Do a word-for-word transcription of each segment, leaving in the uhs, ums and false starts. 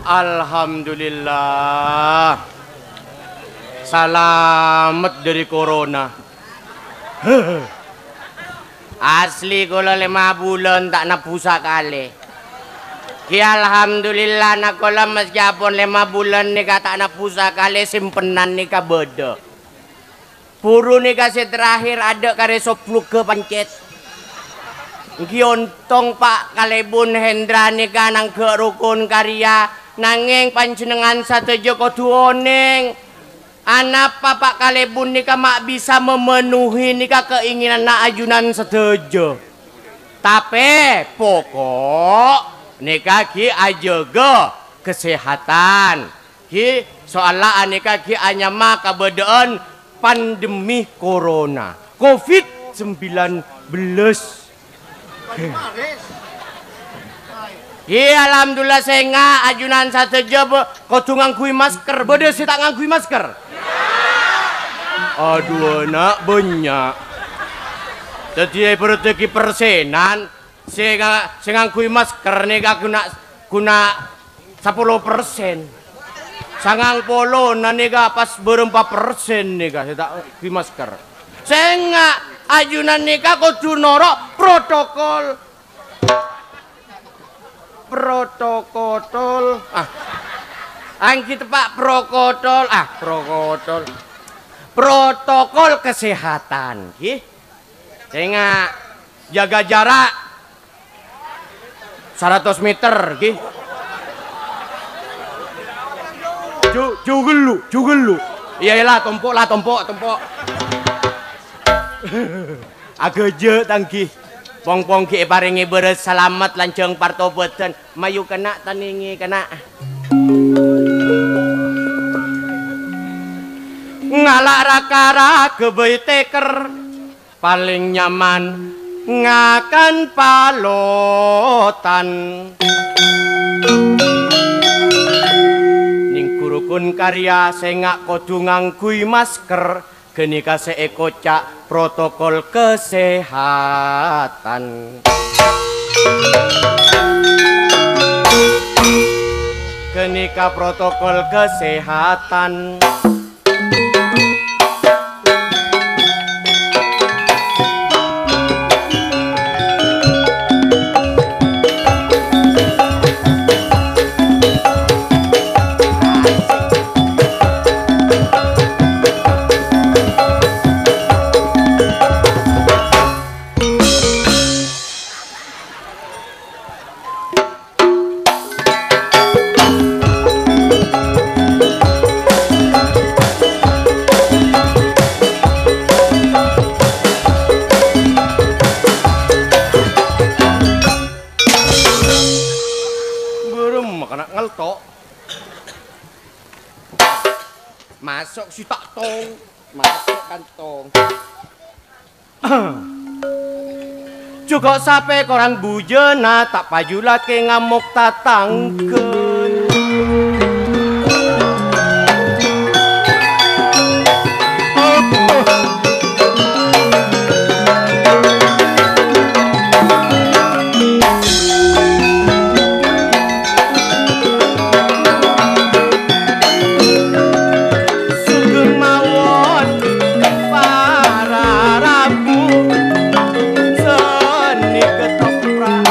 Alhamdulillah. Salamet dhâri corona. Asli, kaulâ lèma bulân ta' nebbhu sakalè. Ghi, alhamdulillah, na, kaulâ meskipun lèma bulân nèka ta' nebbhu sakalè, simpenan nèka bâdâ. Buru nèka sè terakhir adâ' karè sobbhugghâ pancèt. Èngghi ontong, Pa' Kalèbun Hendra nèka nangghâ' rokon karya, nangèng panjhennengngan sadhâjâ kodhu onèng. Anapa Pa' Kalèbun nèka ma' bisa memenuhi nèka keinginanna ajunan sadhâjâ. Tapè, poko' nèka ghi' ajâgâ kasèhadhân. Ghi, soalla anèka ghi anyama kabâdâ'ân pandemi corona, covid sembilan belas. Ghi, alhamdulillah, sènga' ajunan sadhâjâ bâ-, kodhu ngangghuy masker. Bâdâ sè ta' ngangghuy masker? Adhu, ana' bânnya'. Dhâddhi, èbhârâddhâghi persenan. Sè nga-, sè ngangghuy masker nèka ghuna, ghuna sapolo persen. Sangang polona nèka pas bârâmpa persen nèka sè ta' ngangghuy masker. Sènga' ajunan nèka kodhu noro' protokol. Protokotol. Ah. Angghi teppa' prokotol. Ah, prokotol. Protokol kesehatan, ghi. Sènga' jaga jarak saratos meter, ghi. Ju-, jughellu, jughellu. Iyâ, iyâ, la, tompo', la, tompo', tompo'. Aghâjâ', tangghi. Pong-pong ghi' èparèngè bârâs salamet lanjhâng partobâdhân. Mayu kana' tanèngè kana'. Ngala' ra-kara ghâbây tèkèr, palèng nyaman ngakan palotan. Nèng ghuru ghun karya sènga' kodhu ngangghuy masker. Ghânèka sè èkoca' protokol kesehatan. Ghânèka protokol kesehatan. Bârâmma kana' ngelto'. Maso' sè ta' tong. Maso' kantong. Jhuko' sapè korang bujâna, ta' pajulakè ngamok tatangghâ. Sugeng mawon para rabu seni ketoprak.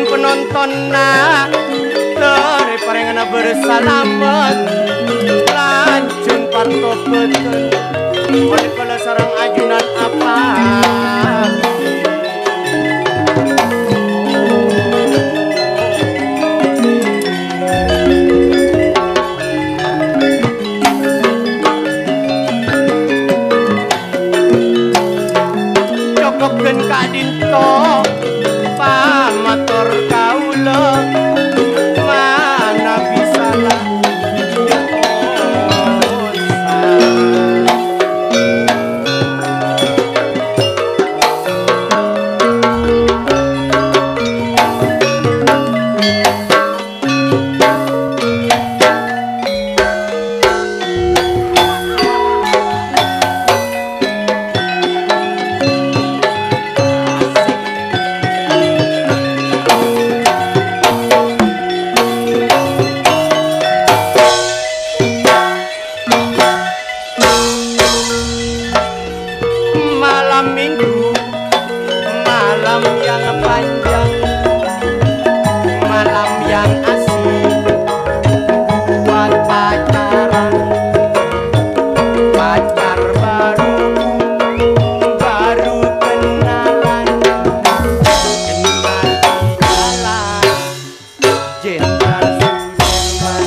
Penontonna, lare parengana bersalamet, lanjun partobatan, oleh kala sareng ajunan apa. Cokop ghân ka'dhinto pamator kaulâ, manabi sala ya dosa. Malam minggu, malam yang panjang, malam yang asik buat pacaran. Pacar baru, baru kenalan, kenal di jalan. Jenderal Sudirman.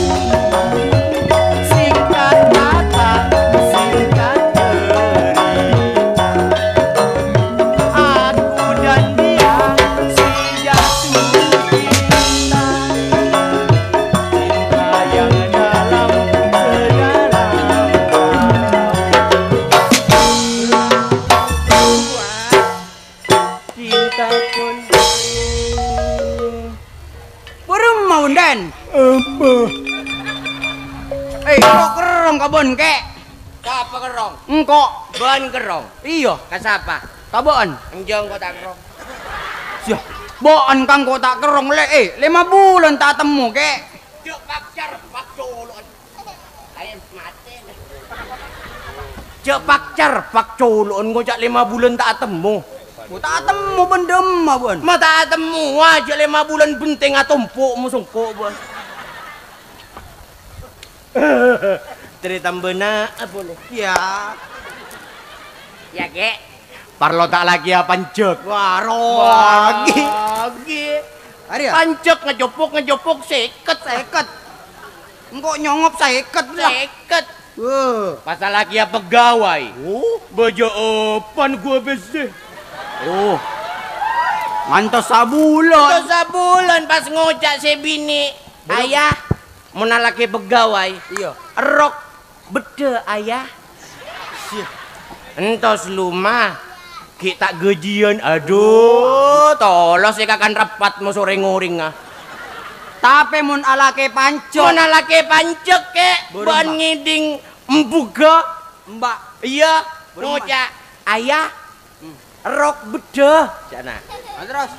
Singkat kata, singkat cerita, aku dan dia si jatuh cinta. Cinta yang dalam sedalam. Cinta pun. Bârâmma, Bun, Den? Apa? Eh, kok kerrong ka bâ'en, Kè'? Sapa kerrong? Engko'. Bâ'en kerrong? Iyâ. Ka sapa? Ka bâ'en. Enjâ' engko' ta' kerrong. Yâ, bâ'en kan engko' ta' kerrong, Lè', eh, lèma bulân ta' temmo, Kè'. Jhâ' pakcar, pakcolo'an. Ayo, mate. Jhâ' pakcar, pakcolo'an ngoca' lèma bulân ta' atemmo. Oh, ta' atemmo bân dâmma, bân? Ma' ta' atemmo, jhâ' lèma bulân bhenteng atompo' mo songko', bân. Carèta bâ'na apa, Lè'? Yâ. Yâ, Kè'. Parlo ta' lakèya panjhâk. Wah, rogi. Rogi. Arèya. Panjhâk ngejopok, ngejopok sèket. Sèket. Engko' nyongop sèket, lah. Sèket. Wah. Pas lakèya pegawai. Oh. Bâjâ apan gua bessè. Oh. Ngantos sabulân. Ngantos sabulân pas ngoca' sè binè', "Ayah, mon lakè pegawai, iyâ, èrrok beddhâ, Ayah." Sih. Entos loma, ghi' ta' ghâjiyân. Aduh, tolos è kakan reppat moso rèng-orèngnga. Tapè mon alakè panjhâk. Mon alakè panjhâk, Kè', bârâmma? Bân ngèdhing embugghâ. Mbak. Iyâ, bârâmma? Ngoca', "Ayah, hmm, èrrok beddhâ," ca'na. Ah, terros?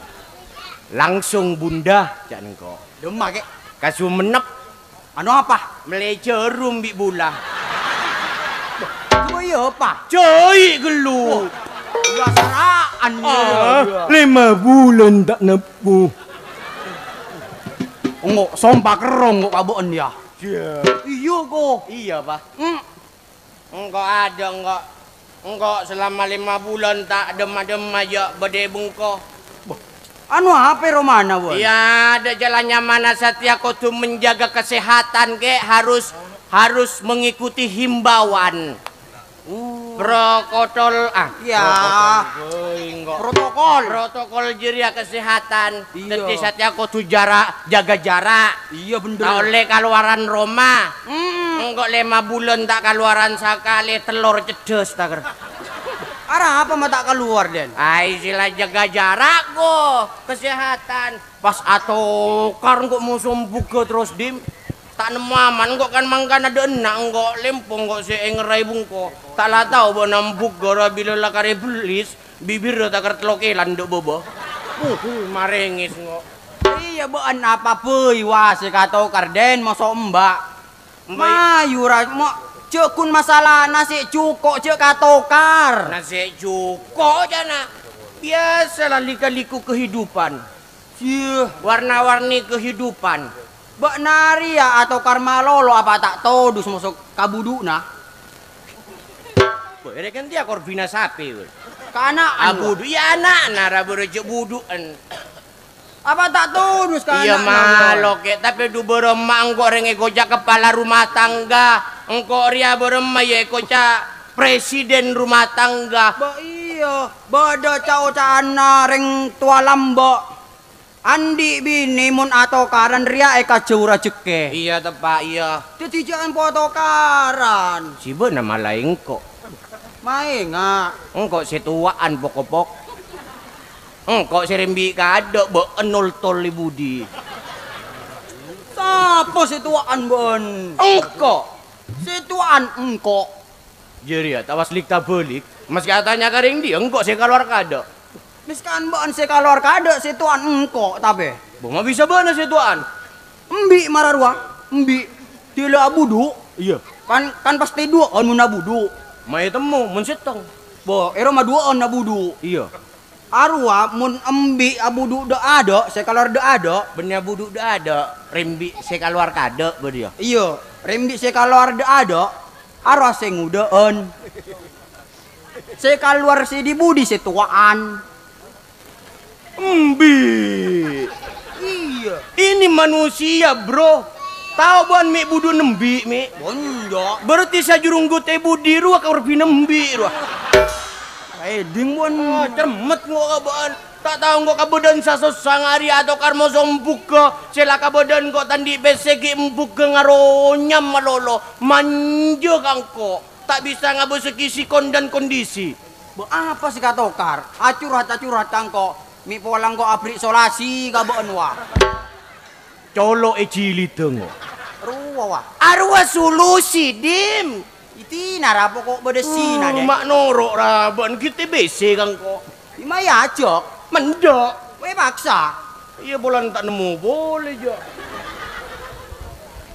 "Langsung, Bunda," ca'na engko'. Dâmma, Kè'? Ka Sumenep. Anu apa? Mellè jhârum bi' bulâ. Ghâbây apa? Jhâi' ghâllu. Oh, biasa ra'an, ah, iyâ. Lèma bulân ta' neppo. Engko' sompa kerrong engko' ka bâ'en, yâ. Iyâ. Iyâ, ko. Iyâ, Pa'. Hmm. Engko' adâ', engko'. Engko' selama lèma bulân ta' dâmma-dâmma jhâ' bâdâ è bengko. Bâh, anu apa romana, Bun? Iyâ, adâ' jhâlânnya mana satèya kodhu menjaga kesehatan, Kè', harus, harus mengikuti himbauan. Oh. Protokol, ah, iyâ. Protokol, bhâi, engko'. Protokol. Protokol jârèya kesehatan. Iyâ. Dhâddhi satèya kodhu jara', jaga jarak. Iyâ, bhender. Ta' ollè kalowaran roma. Mm-mm. Engko' lèma bulân ta' kalowaran sakalè, tellor ceddhâs, ta', Ker. Arapa ma' ta' kalowar, Den? Ai, sè la jaga jarak, ko. Kesehatan. Pas atokar engko' moso embugghâ terros, Dim. Ta' nemmo aman engko' kan mangkana dâ' enna' engko' lèmpong engko' sè èngerrai bengko. Ta' la tao bâ'na embugghâ ra bilâ la karè bellis. Bibirra ta' kèra tello kèlan dâ' bâbâ. Uh, uh, marèngès, ngo. Iyâ, bâ'en apa bhâi, wa, sè katokar, Den, moso emba'. Emba'. Mayu, ra, mo-, jhâ' ghun masalah nasè' jhuko', jhâ' katokar. Nasè' jhuko', jâna. Biasa la lika-liku kehidupan. Iyâ, warna-warni kehidupan. Bâ'na rèya atokar malolo apa ta' todus maso' ka budhu'na? Bâ, èrèkan dhiyâ korbhina sapè, wè. Ka ana'na, wè. Abudhu, iyâ ana'na ra bârâ jhâ' budhu'en. Apa ta' todus ka ana'na, wè? Iyâ, malo, Kè, tapè dhu bârâmma engko' rèng èkoca' kepala rumah tangga. Engko' rèya bârâmma iyâ èkoca' presiden rumah tangga. Bâ, iyâ, bâdâ ca'-oca'anna rèng towa lambâ'. Andi' binè mon atokaran rèya èkajhâur rajhekkè. Iyâ, teppa', iyâ. Dhâddhi jhâ' empo atokaran. Sibâ' na malaè engko'. Maènga'. Engko' sè towa'an, pokopok. Engko' sè rembi' kaadâ', bâ'en oltol è budi. Sapa sè towa'an bâ'en? Engko'. Sè towa'an engko'. Jârèya, ta' waslik ta' bâlik. Maskè atanya ka rèng dhiyâ, engko' sè kalowar kaadâ'. Mèskan bâ'en sè kalowar kaadâ' sè towa'an engko', tapè. Bâ, ma' bisa bâ'na sè towa'an? Embi' mara rowa, embi'. Dhilâ abudhu'. Iyâ. Kan, kan pastè duwâ'ân mon abudhu'. Ma' ètemmo, mon sèttong. Bâ, è roma duwâ'ân abudhu'. Iyâ. Arowa mon embi' abudhu' dâ'-adâ', sè kalowar dâ'-adâ'. Bânnè abudhu' dâ'-adâ', rembi' sè kalowar kaadâ' bâdâ, yâ? Iyâ, rembi' sè kalowar dâ'-adâ', arowa sè ngodâ'ân. Sè kalowar sè di-budi sè towa'an. Embi'. Iyâ. Ini manusia, Bro. Tao bâ'en mè' budhu'na embi', mè'? Bâ enjâ'. Berarti sajurunggut è budi rowa korbhina embi' rowa. Èdhing, bâ'en. Ah, cermet engko' ka bâ'en. Ta' tao engko' kabâdâ'ân sasossa ngarè atokar maso' embughâ. Sè la kabâdâ'ân engko' ta' andi' pèssè ghi' embughâ ngaronyam malolo. Manja ka engko'. Ta' bisa ngabâsaghi sikon dan kondisi. Bâ, apa sè katokar? Acurhat-acurhat ka engko'. Mè' pola engko' aberri' solasi ka bâ'en, wa. Colo' è jilidhâ, ngo. Rowa, wa. Arowa solusi, Dim. Itina ra poko' bâdâ sina, Dè. Ma' noro' ra bâ'en ghi' tè bèssè ka engko'. Dimma èajhâk? Mendhâ'. Wè paksa. Iyâ, polana ta' nemmo polè, jâ'.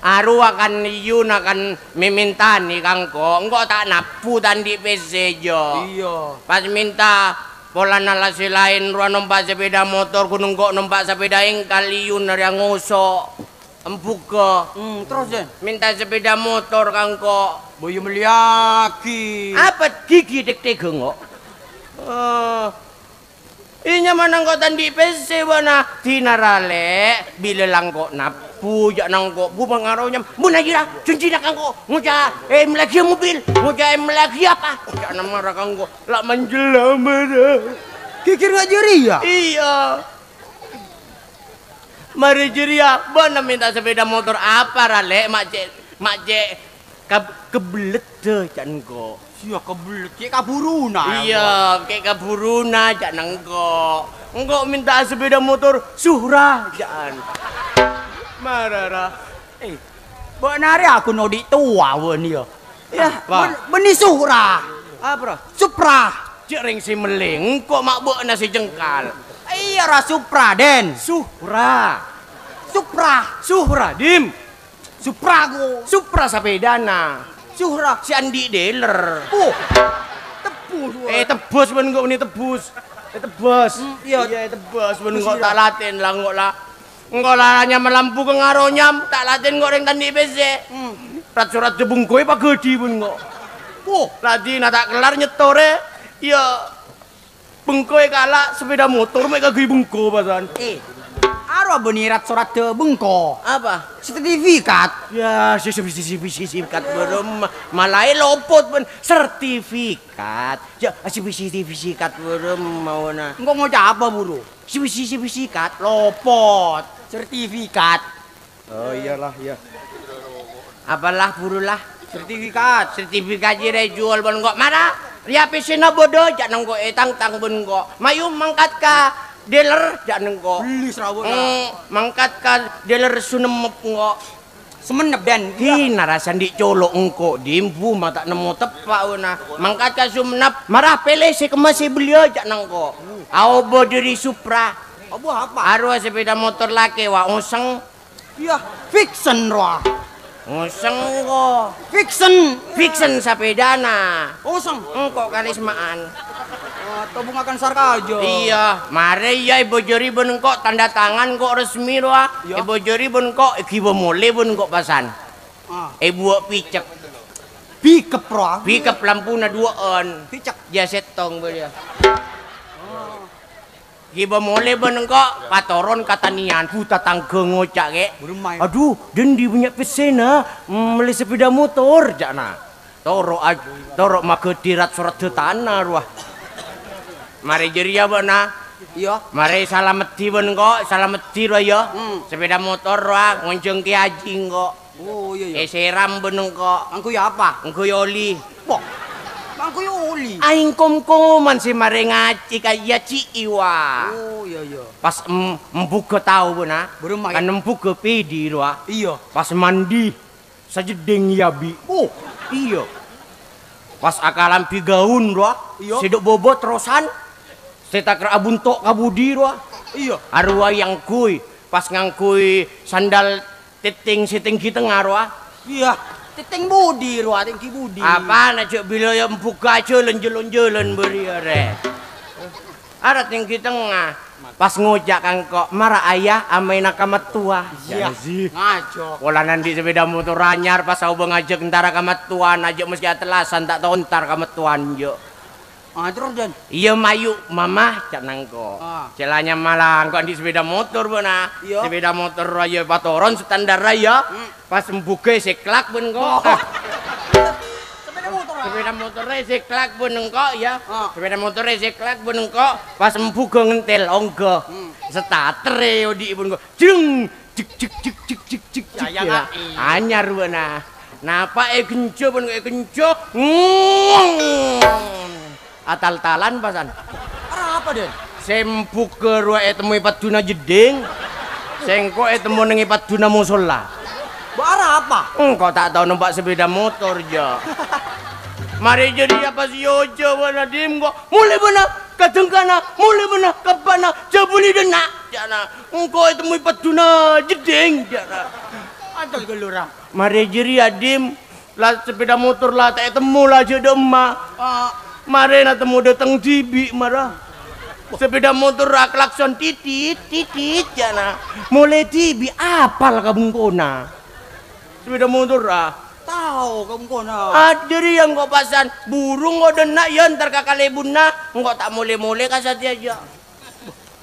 Arowa kan iyuna kan mèmèntanè ka engko', engko' ta' nabbu ta' andi' pèssè, jâ'. Iyâ. Pas mènta polana la sè laèn rowa nompa' sepeda motor, ghun engko' nompa' sepeda engkal, iyuna rèya ngoso'. Embughâ. Hmm, terros, Dè? Mènta sepeda motor ka engko'. Bâ, iyâ mellèyaghi. Apa gigi tèk-tèghâ, ngo? Eh, Iyâ, nyamana engko' ta' andi' pèssè, bâ'na. Dinara, Lè', bilâ la engko' nabbu, jâ' na engko', bu, pangaronyam. Bu, najira, junjina ka engko'. Ngoca', "Eh, mellèaghi mobil." Ngoca', "Eh, mellèaghi apa?" Jâ' na mara ka engko'. La manjella mara. Ghighir nga' jârèya? Iyâ. Mara jârèya, bâ'na mènta sepeda motor apa, ra, Lè'? Ma' cè', ma' cè' Kab-, kebelledda, ca'na engko'. Sia kebelledda, cè' kaburuna, iyâ, cè' kaburuna, ca'na engko'. Engko' mènta sepeda motor Zuhra, ca'na. Mara ra. Eh, bâ'na rèya ghun odi' towa, bâ'na, yâ. Yâ, apa? Bân-, bânnè Zuhra. Apa, ra? Supra. Cè' rèng sè mellè, engko' ma' bâ'na sè jengkal. Iyâ, ra, Supra, Den. Zuhra. Supra. Zuhra, Dim. Supra, ko. Supra sapèdana. Zuhra. Sè andi' dealer. Oh. Tebbhus, wah. Eh, tebbhus, bân engko' mènè tebbhus. Eh, tebbhus. Hmm, iyâ. Iyâ, eh, tebbhus, bân engko' ta' latèn la, engko' la. Engko' la nyamana lampu ka ngaronyam, ta' latèn engko' rèng ta' andi' pèssè. Hmm. Rat-sorat bengkoè paghâdhi, bân engko'. Oh. Ladina ta' kellar nyettorè. Iyâ. Bengkoè kala' sepeda motor mè' kaghâbây bengko, pasan. Eh, aro bânnè rat-sorat bengko. Apa? Sertifikat. Yâ, si-, si-, si-, si-, sertifikat bârâmma. Malaè lopot, bân. Sertifikat. Yâ, si-, si-, sertifikat bârâmma, wâna. Engko' ngoca' apa, buru? Si-, si-, si-, sertifikat. Lopot. Sertifikat. Oh, iyalah, iya. Apalah, burulah. Sertifikat. Sertifikat jârèya èjhuwâl bân engko'. Mara, rèya pèssèna bâdâ, jâ' nèng engko' ètangtang bân engko'. Mayu mangkat ka dealer, jâ' nèng engko'. Beli srawon, hmm, mangkat ka dealer Sumenep engko'. Sumenep, Dan. Dinara sè andi' colo' engko', Dim, bu, ma' ta' nemmo teppa', wâna. Mangkat ka Sumenep, mara pèlè sè kemma sè belliyâ, jâ' nèng engko'. Aobâ dâri Supra. Aobâ apa? Arowa sepeda motor lakè, wa, oseng. Iyâ, fiction rowa. Ngoseng engko'. Fiction. Fiction sapèdana. Ngoseng. Engko' karisma'an. Ah, tobungakan sarkajo. Iyâ, marè iyâ èbhâjâri bân engko' tanda tangan engko' resmi rowa. Iyâ. Èbhâjâri bân engko' èghibâ molè bân engko' pasan. Ah. Èbuwâ' picek. Bikep rowa. Bikep lampuna duwâ'ân. Picek. Jâ' sèttong bâriyâ. Ghibâ molè bân engko' patoron katanèyan. Bu tatangghâ ngoca', "Kè', Buru maèn. Adhu, dândhi bânnya' pèssèna, mellè sapèda motor," ca'na. Toro' aj-, toro' maghâdhi rat-soradda tana rowa. Marè jârèya bâ'na. Iyâ. Marè salameddhi bân engko', salameddhi rowa, yâ. Hmm. Sapèda motor rowa, ngonjhâng Kè Haji engko'. Oh, iyâ, iyâ. Èsèram bân engko'. Angghuy apa? Angghuy oli. Wah, angghuy oli? Aèng kom-koman sè marè ngajhi ka iyâ ji'i, wa. Oh, iyâ, iyâ. Pas em-, embughâ tao bâ'na. Bârâmma, kan embughâ pèdhi rowa. Iyâ. Pas mandi, sajeddhing yâ, Bi'. Oh. Iyâ. Pas akalambhi gaun rowa. Iyâ. Sè dâ' bobot rosan. Sè takra abunto' ka budi rowa. Iyâ. Arowa èangghuy. Pas ngangghuy sandal Tètèng sè tèngghi tengnga rowa. Iyâ, tètèng budi rowa, tèngghi budi. Apana jhâ' bilâ yâ embughâ jhâlân jhâlân-jhâlân bâriyâ rè. Ara tèngghi tengnga. Pas ngoca' ka engko', "Mara ayah amaèna ka mattowa." Iyâ, ngaco. Polana andi' sapèda motor anyar, pas aobâ ngajhâk entara ka mattowan, ajhâk meskè atellasan ta' tao entar ka mattowan, jhâ'. Ah, terros, Jan? "Iyâ, mayu, Mama," ca'na engko'. Ah. Cellana malang, engko' andi' sapèda motor, bâ'na. Iyâ. Sapèda motor rowa iyâ patoron standar rowa iyâ. Hmm. Pas embughâ èsèklak bân engko'. Oh. Ah. Sapèda motor, ah? Sapèda motor rowa èsèklak bân engko', iyâ. Ah. Sapèda motor rowa èsèklak bân engko'. Pas embughâ ngèntèl, ongghâ. Hmm. Starter è odi' bân engko'. Jreng! Cek, cek, cek, cek, cek, cek, cek, ya. Anyar, bâ'na. Napa ègenjhâ, bân ègenjhâ? Ngong! Atal-talan pasan. Arapa, Den? Sè embughâ rowa ètemmo è padduna jeddhing. Sè engko' ètemmo neng è padduna mosolla. Bâ, arapa? Engko' ta' tao nompa' sapèda motor, jhâ'. Marè jârèya pas èyojhâ bâ'na, Dim, engko'. Molè bâ'na ka dhengkana, molè bâ'na ka ebbâna, jhâ' bulidhâna, ca'na. Engko' ètemmo è padduna jeddhing, ca'na. Antos ghâllu ra. Marè jârèya, Dim, la sapèda motor la ta' ètemmo la jhâ' dâ' emma. Ah. Marèna temmo dâteng dhibi', mara. Sapèda motor la klakson, "Titit, titit," ca'na. Molè dhibi' apal ka bengkona. Sapèda motor la. Tao ka bengkona. Ah, jârèya engko' pasan. Burung kodâna, yâ, entar ka kalèbunna. Engko' ta' molè-molè ka satèya, jhâ'.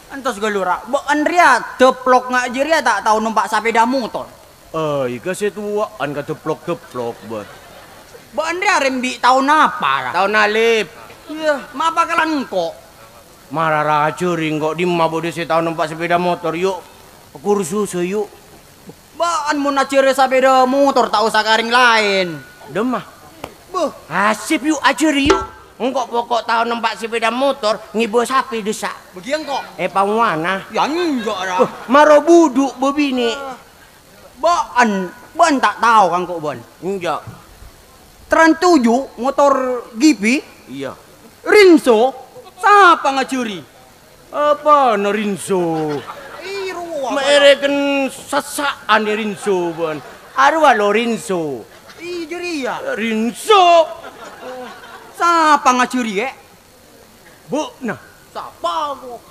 Antos ghâllu ra, bâ'na rèya deplok nga' jârèya ta' tao nompa' sapèda motor. Ai, ka sè towa'an ka deplok-deplok, bâ. Bâ'na rèya rembi' taon apa, ra? Taon alif. Iyâ, mapa kala engko'? Mara rajâ rè engko' dimma bâdâ sè tao nompa' sapèda motor, yu'. Kursus, yu'. Bâ'na mon ajhârâ sapèda motor ta' osa ka orèng laèn. Dâmma. Beuh. Hasip, yu', ajhârâ, yu'. Engko' poko' tao nompa' sapèda motor, ngibâ sapè dissa'. Bâgi engko'. È, pawana. Yâ, enjâ', ra. Beuh, maro budhu' bâbinè'. Bâ'na, bâ'na ta' tao ka engko', bâ'na. Enjâ'. Trans tujuh, motor G P. Iyâ. Rinso, sapa ngajhâri? Apana Rinso? Ih, rowa, Pak. Mèrèken sassa'an è Rinso, bân. Arowa lo Rinso. Ih, jârèya. Rinso. Sapa ngajhâri, è? Bâ'na. Sapa, ko?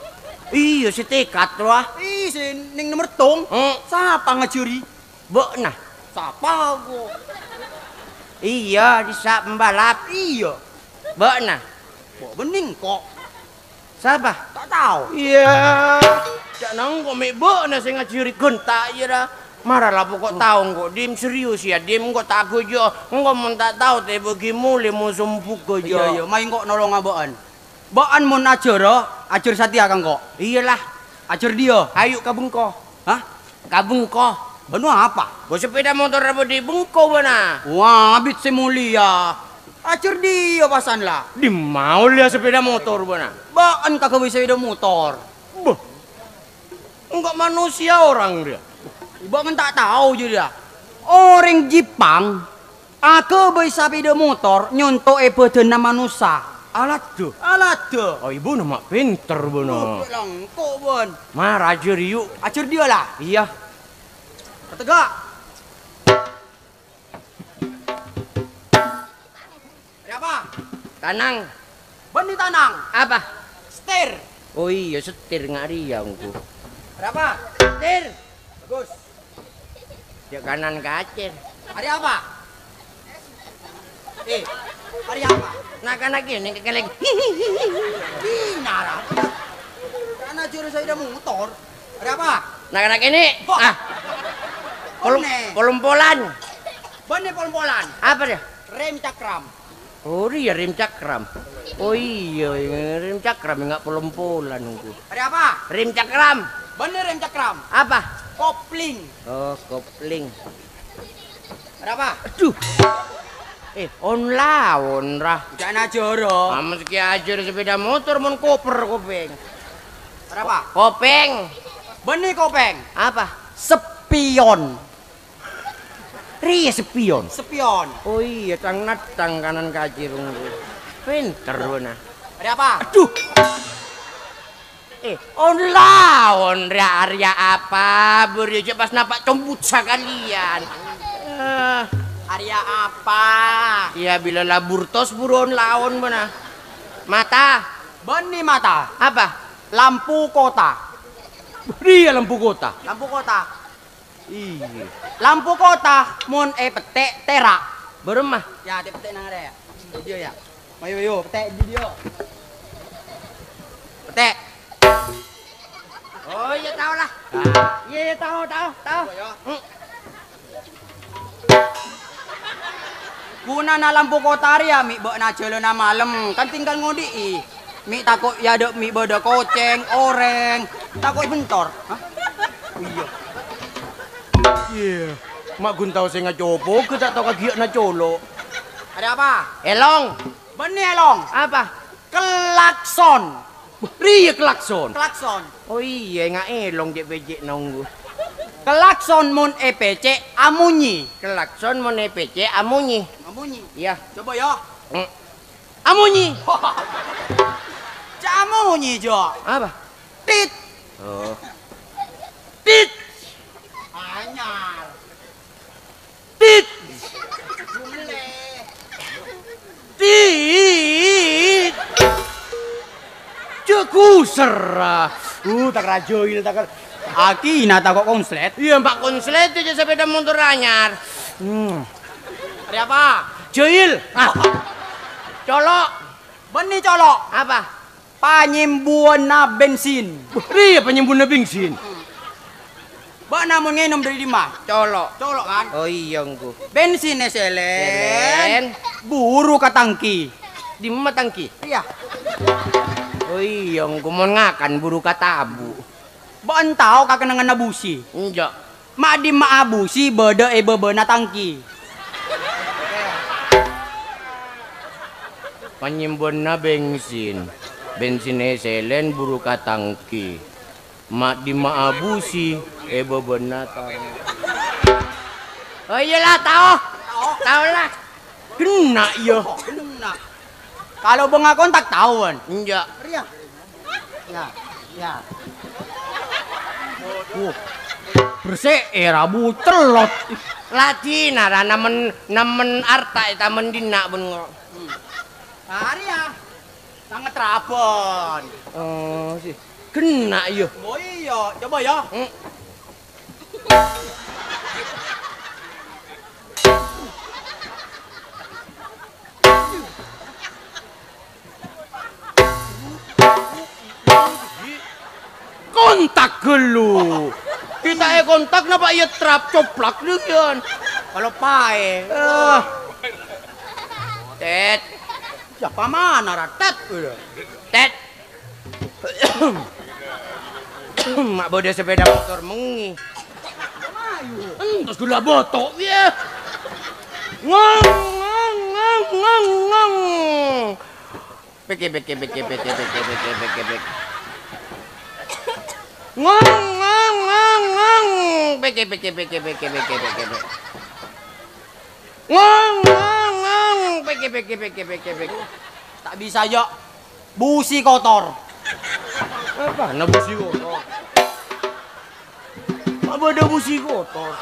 Iyâ, sè tekad, rowa. Ih, sè neng nomer tong. Hmm. Sapa ngajhâri? Bâ'na. Sapa, ko? Iyâ, dissa' pembalap. Iyâ. Bâ'na. Bo' bânnè engko'. Sapa? Ta' tao. Iyâ. Ca'na engko' mè' bâ'na sè ngajhâri ghânta, iyâ, ra. Mara la poko' tao engko', Dim, serius, yâ, Dim, engko' ta' ghâjâ. Engko' mon ta' tao, tè bâgi molè moso embughâ, jâ. Iyâ, iyâ, mayu engko' nolonga bâ'na. Bâ'na mon ajhârâ, ajhâr satèya ka engko'. Iyâ, la. Ajhâr dhiyâ. Ayu ka bengko. Hah? Ka bengko. Bâ'na apa? Bo sepeda motor apa dhi' bengko bâ'na? Wah, abit sè molèya. Ajhâr dhiyâ pasan la. Dimma ollèya sepeda motor bâ'na? Bâ'na kaghâbây sepeda motor. Bâh. Engko' manusia orang dia. Bâ'na ta' tao jârèya. Orèng Jepang aghâbây sapèda motor nyonto'è bâdânna manossa. Aladda. Aladda. Oh, ibuna ma' pènter bâ'na. Oh, lengko', bân. Mara ajhâr, yu'. Ajhâr dhiyâ la. Iyâ. Katega'. Ada apa? Tanang. Bânnè tanang. Apa? Setir. Oh iyâ, setir nga' rèya ongghu. Arè apa? Setir. Bagus. Jhâ' kanan kacèr. Arè apa? Eh, arè apa? Na'-kana' kènè' kèlèng. Ih, nara. Karena juru saya motor. Arè apa? Na'-kana' kènè'. Wah. Ah. Polom-, Bânnè. Polom-polan. Bânnè polom-polan. Apa dia? Rem cakram. Oh, rèya rem cakram. Oh iyâ, rem cakram nga' polom-polan ongghu. Arè apa? Rem cakram. Bânnè rem cakram. Apa? Kopling. Oh, kopling. Arè apa? Adhu. Eh, on-laon, ra. Jhâ' ajhâr, oh. Amas ki ajhâr sepeda motor mon koper kopèng. Arè apa? Kopèng. Bânnè kopèng. Apa? Sepion. Rèya sepion. Sepion. Oh iyâ, tang-nattang kanan kacèr ongghu. Pènter bâ'na. Arè apa? Adhu. Eh, on-laon, rèya, arèya apa? Bâriyâ jhâ' pas napa' combut sakalèyan. Eh. Arèya apa? Iyâ, bilâ la burtos buru on-laon bâ'na. Mata. Bânnè mata. Apa? Lampu kota. Rèya lampu kota. Lampu kota. Iyâ. Lampu kota mon èpettè' tèra'. Bârâmma? Yâ, tè-, pettè' nang arè, yâ. Iyâ, yâ. Ayo, ayo, pettè' di dia. Pettè'. Oh, iyâ, tao la. Ah. Iyâ, iyâ, tao, tao, tao. Ayo. Hmm. Ghunana lampu kota rèya mè' bâ'na jhâlâna malem, kan tinggal ngodi'i. Mè' tako' è adâ' mè' bâdâ kocèng, orèng, tako' bentor. Hah? Iyâ. Iyâ, ma' ghun tao sè ngacopo, ghâ' ta' tao kaghiyâ'na colo'. Arè apa? Èlong. Bânnè èlong. Apa? Klakson. Rèya klakson. Klakson. Oh iyâ, nga' èlong jhâ' pècè'na ongghu. Klakson mon èpècè' amonyè. Klakson mon èpècè' amonyè. Amonyè. Iyâ. Coba yâ. Hmm. Amonyè. Jhâ' amonyè, Jo. Apa? Tit. Oh. Tit. Anyar. Tit. Jumlè. Tit. Jhâ' ghusèr. Uh, tak rajoil, tak. Akina tako' konslet. Iyâ, Pak, konslet jhâ' sepeda motor anyar. Hmm. Arè apa? Jail. Ah. Colo'. Bânnè colo'. Apa? Panyembuwanna bensin. Wah, rèya panyembuwanna bensin. Bâ'na mon ngènom dâri dimma? Colo'. Colo', kan? Oh iyâ, ongghu. Bensin èsèlèn. Sèlèn. Buru ka tangki. Dimma tangki? Iyâ. Oh iyâ, ongghu mon ngakan buru ka tabu'. Bâ'en tao ka kennengnganna busi? Enjâ'. Ma' dimma'a busi bâdâ è bâbâna tangki. Panyembuwanna bensin. Bensin èsèlèn buru ka tangki. Ma' dimma'a busi è bâbâna tangki. Oh iyâ la, tao. Tao la. Ghenna' iyâ. Ghenna'. Kalau bângal kontak taon. Enjâ'. Rèya. Ya, ya. Wuh. Bersè' è rabu cellot. Ladina ra namen, namen arta è tamen dinna' bân ngo. Hmm. Arèya. Sanget rabân. Oh, sih. Ghenna' iyâ. Oh iyâ, coba yâ. Hmm. Kontak ghâllu. Kita è kontak napa iyâ trap coplak dâgiyân. Kalau paè. Ah. Tet. Siapa mana ra Tet? Tet. Ma' bâdâ sepeda motor mengngè. Entos ghulâ boto', yâ. Ngong, ngong, ngong, ngong, ngong. Peke, peke, peke. Ngong, ngong, ngong, ngong. Peke, peke, peke. Ngong, ngong, ngong. Peke, peke, peke, peke, peke. Ta' bisa, Jo. Busi kotor. Apa? Na busi kotor. Apa ada busi kotor?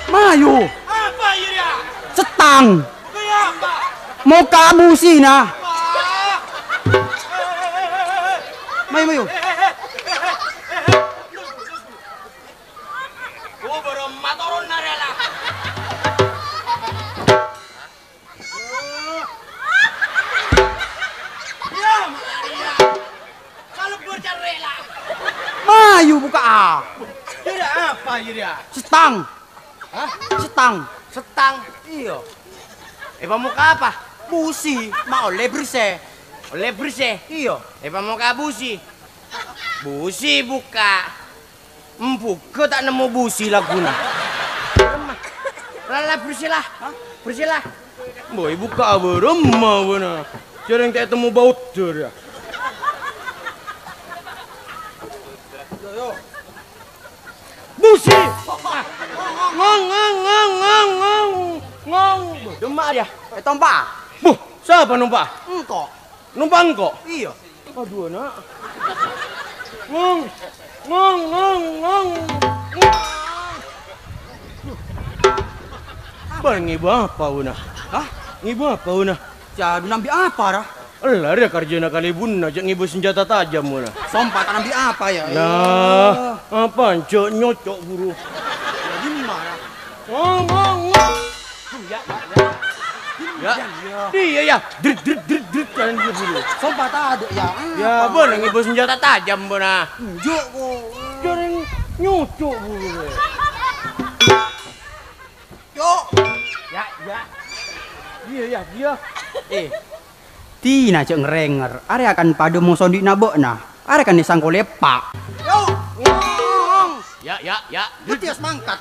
Mayu. Apa, Yurya? Setang. Mokka' busina. Mayu, mayu. Oh, bârâmma toron narèla. Ya, Maria. Kalebur carrè la. Mayu bukka'a. Jârèya apa jârèya? Setang. Hah? Setang. Setang? Iyâ. Èpamokka' apa? Busi, ma' ollè bersè. Ollè bersè? Iyâ. Èpamokka' busi. Busi bukka'. Embuga ta' nemmo busi lagghuna. Rala bersè la. Hah? Bersè la. Mbok èbukka'a bârâmma bâ'na. Jhâreng ta' ètemmo baoddur ya. Busi! Ngong, ngong, ngong, ngong, ngong. Ngong. Demma ya? Ètompa'. Buh, sapa nompa'? Engko'. Nompa' engko'? Iyâ. Adhu, ana'. Ngong. Ngong, ngong, ngong. Bâ'na ngibâ apa, bâ'na? Hah? Ngibâ apa, bâ'na? Jâ, bâ'na ambi' apa, ra? Ella, rèya karjâna kalèbunna, jhâ' ngibâ sanjhâta tajâm, bâ'na. Sompa ta' ambi' apa, ya? Nah, apa, jhâ' nyoco' buru. Ya, dimma, ra? Ngong, ngong, ngong. Ya, ya, ya. Ya. Iyâ, ya. Drit, drit, drit, drit, jalan dia buru. Sompa tadâ', ya. Ya, apa, bâ'na ngibâ sanjhâta tajâm, bâ'na. Enjâ', kok. Jhâreng nyoco' buru. Cok. Ya, ya. Iyâ, ya, iyâ. Eh. Dina jhâ' ngèrèngèr, arèya kan padâ moso andi' na bâ'na. Arèya kan èsangko lepa'. Yo, ngong. Ya, ya, ya. Matias mangkat.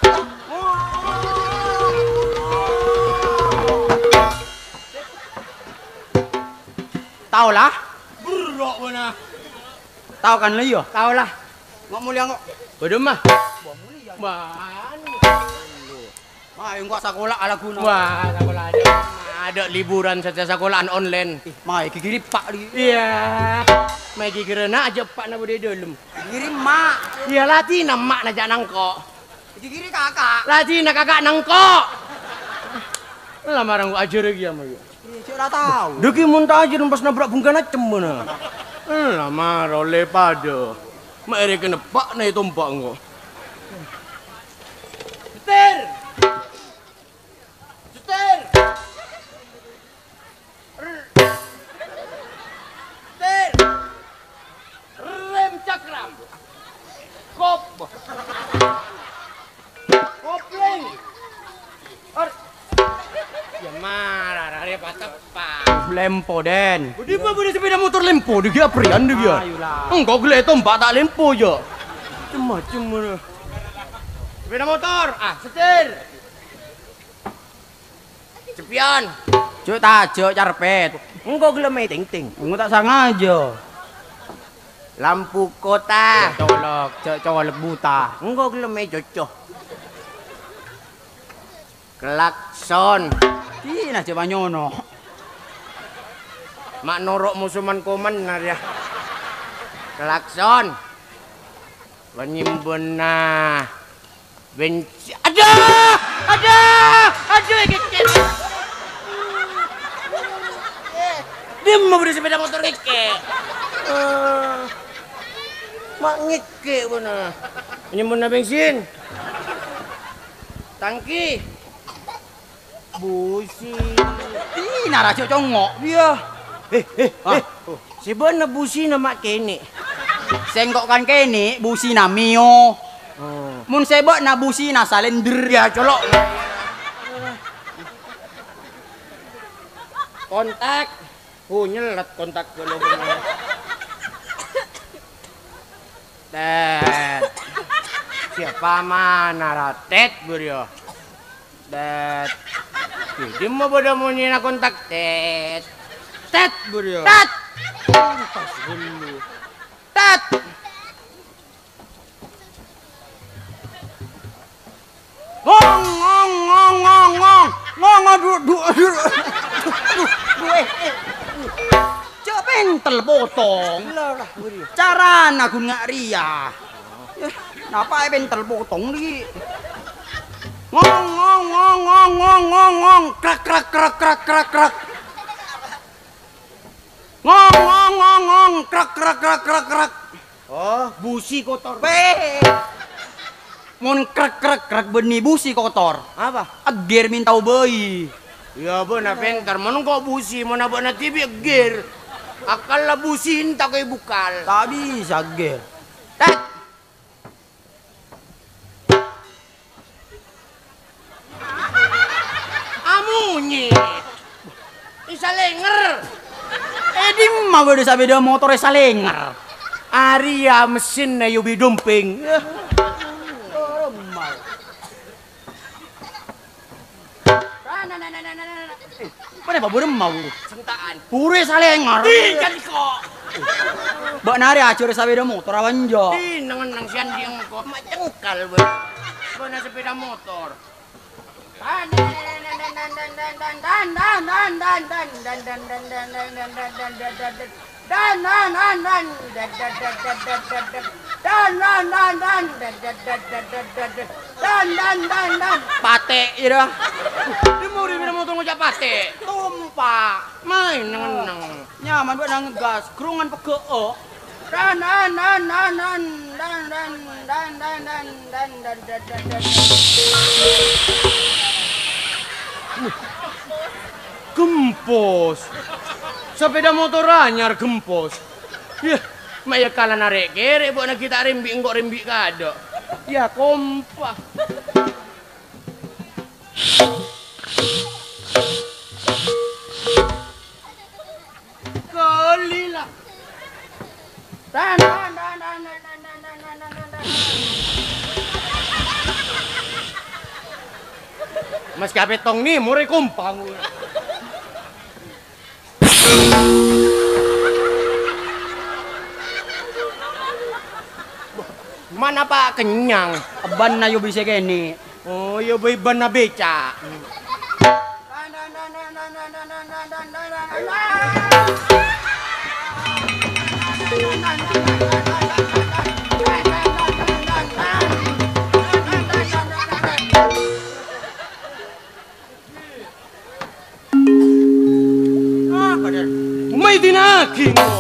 Tao la? Berro' bâ'na. Tao kan la iyâ? Tao la. Ngo' molèya ngo'. Bâdâ, Mah. Wah, molèya. Wah. Mayu engko' sakola alaguna. Wah, sakola aja. Adâ' liburan saja sakola'an online. Ih, mayu ghi' ghiri eppa' dhi. Iyâ. Mayu ghi' ghirana aja eppa'na bâdâ è dâlem. Ghiri emma'. Iyâ, la dina emma'na jhâ' nangko'. Ghi' ghiri kaka'. La dina kaka'na engko'. La marang ajhârâ kèya, mayu. Iyâ, cè' la tao. Dâggi' mon ta' ajhâr pas nabrak bungkana cemmona. La mara ollè padâ. Ma' èrèken eppa'na ètompa' engko'. Setir! Setir! R-, setir! Rem cakram! Kop! Kopling! Or-, ya mara, ra, rè pateppa'. Lempo, Den. Budi apa budi sepeda motor lempo, dâggi' aprèyan, dâggi', ya? Ayo lah. Engko' ghellâ' ètompa' ta' lempo, ya. Macem-macem, mana. Sepeda motor, ah, setir. Cepion. Cuk, tajo', carpet. Engko' ghellâ' mè tèngtèng. Engko' ta' sangajâ. Lampu kota. Jhâ' colok, jhâ' colok buta. Engko' ghellâ' mè coco. Klakson. Dina jhâ' manyono. Ma' noro' moso man-komanna rèya. Klakson. Panyembonna. Bensin. Aduh! Aduh! Aduh, ngèkè'. Dimma budi sepeda motor ngèkè'? Eh, ma' ngèkè' bâ'na. Panyembonna bensin. Tangki. Busi. Ina rajo congo'. Iyâ. Eh, eh, ah, eh. Sè bâ'na busina ma' kènè'. Sèngko' kan kènè', busina Mio. Oh. Mon sè bâ'na busina salender. Ya, colo'. Kontak. Oh, nyellet kontak dulu. Tet. Siapa mana, ra? Tet, buru. Tet. Ih, dimma bâdâ monyèna kontak? Tet. Tet, buru. Tet. Pas dulu. Tet. Ngong, ngong, ngong, ngong, ngong. Ngong, aduh, aduh, aduh. Aduh, aduh, eh, eh. Cè' pentel potong. Lah, lah, buru. Carana ghun nga' rèya. Eh, napa è pentel potong, dhi? Ngong, ngong, ngong, ngong, ngong, ngong, ngong. Krak, krak, krak, krak, krak, krak. Ngong, ngong, ngong, ngong, krek, krek, krek, krek, krek. Oh, busi kotor. Beh. Mon krek, krek, krek, bânnè busi kotor. Apa? Èggir mènta obâi. Iyâ, bâ'na pènter. Mon engko' busi, mon abâ'na dhibi' èggir. Akkalla busi ènta' ka è bukkal. Ta' bisa èggir. Tet. Amonye. Èsalènger. È dimma bâdâ sapèda motor èsalènger? Arèya messinna èobâi dompèng. Ponapa bârâmma, Bu? Senta'an. Buru èsalènger. Di, jâlko. Bâ'na arè ajhâr sapèda motor apa enjâ'? Di, neng-enneng sè andi' engko'. Ma' cengkal, bâ. Bâ'na sapèda motor. Dan, dan, dan, dan. Dan, dan, dan, dan. Patè', iyâ. Dimma orèng bâdâ motor ngoca' patè'. Tompa'. Maèn neng-enneng. Nyaman bâ'na ngegas, grungan pegghâ'â. Dan, dan, dan. Gempos. Sapèda motor anyar gempos. Yah, ma' iyâ kala narè' kèrè' bâ'na ghi' ta' rembi' engko' rembi' kaadâ'. Yâ, kompa. Kalila. Tan, tan, tan. Mas kapètong ni, morè kompang. Mana, Pak, kenyang? Bânna iyâ bisa kènè'. Oh, iyâ bâi bânna beca'. Maèdinaghi, engko'.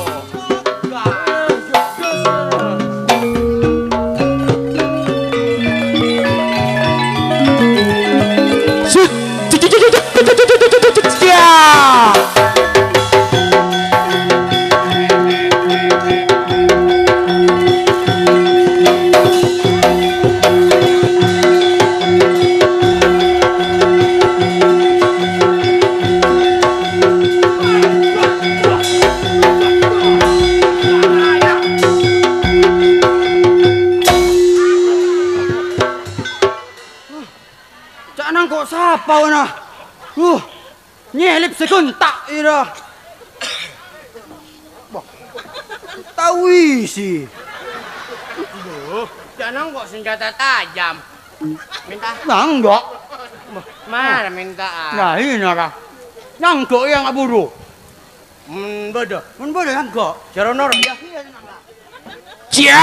Ca'na engko' sapa, wâna? Uh, nyelip sè ghânta', ira. Wah, tawisi. Duh, ca'na engko' sanjhâta tajam. Mènta? Nah, enggak. Mana mènta? Nah, ini, Ra. Nah, enggak yang aburu. Mon bâdâ. Mon bâdâ, enggak. Jârâ noro', yâ. Cia!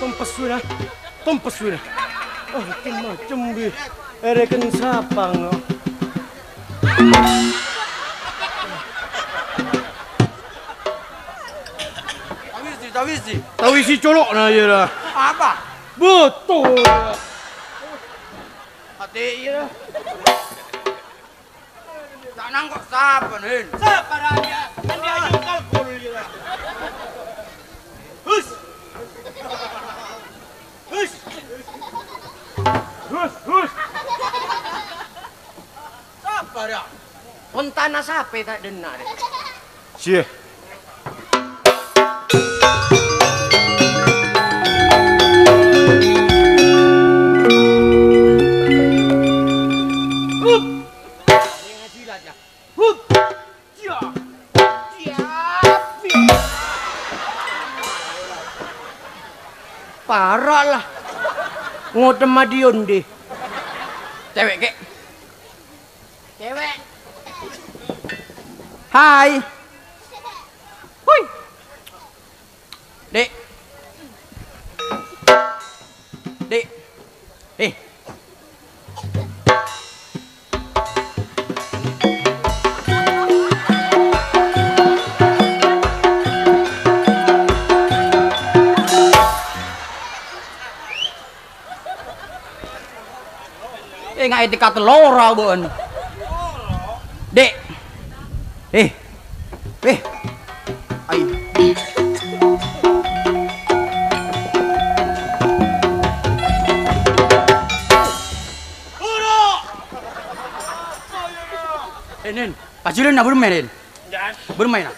Tompes, wira. Tompes, wira. Ah, macem-macem, bi. Èrèken sapa, ngo? Tawisi, tawisi. Tawisi colo'na, iyâ, ra. Apa? Betul. Ati, iyâ. Ca'na engko' sapa, Nin? Sapa, ra, iyâ? Kan dia aja kalkul, iyâ. Hus. Hus. Hus, hus. Sapa, ra? Ontana sapè ta' dhenna', rè? Siye. Hup. Hup. Ya. Ya. Para' la. Ngodhem adi-ondi. Cewek, kek. Hai. Hui. Dik. Dik. Eh. Eh, ngaè tekka tello ra, bân. Dik. Eh. Eh. Ai. Eh, Nin. Pajhâlânna bârâmma, Nin. Bârâmma, na.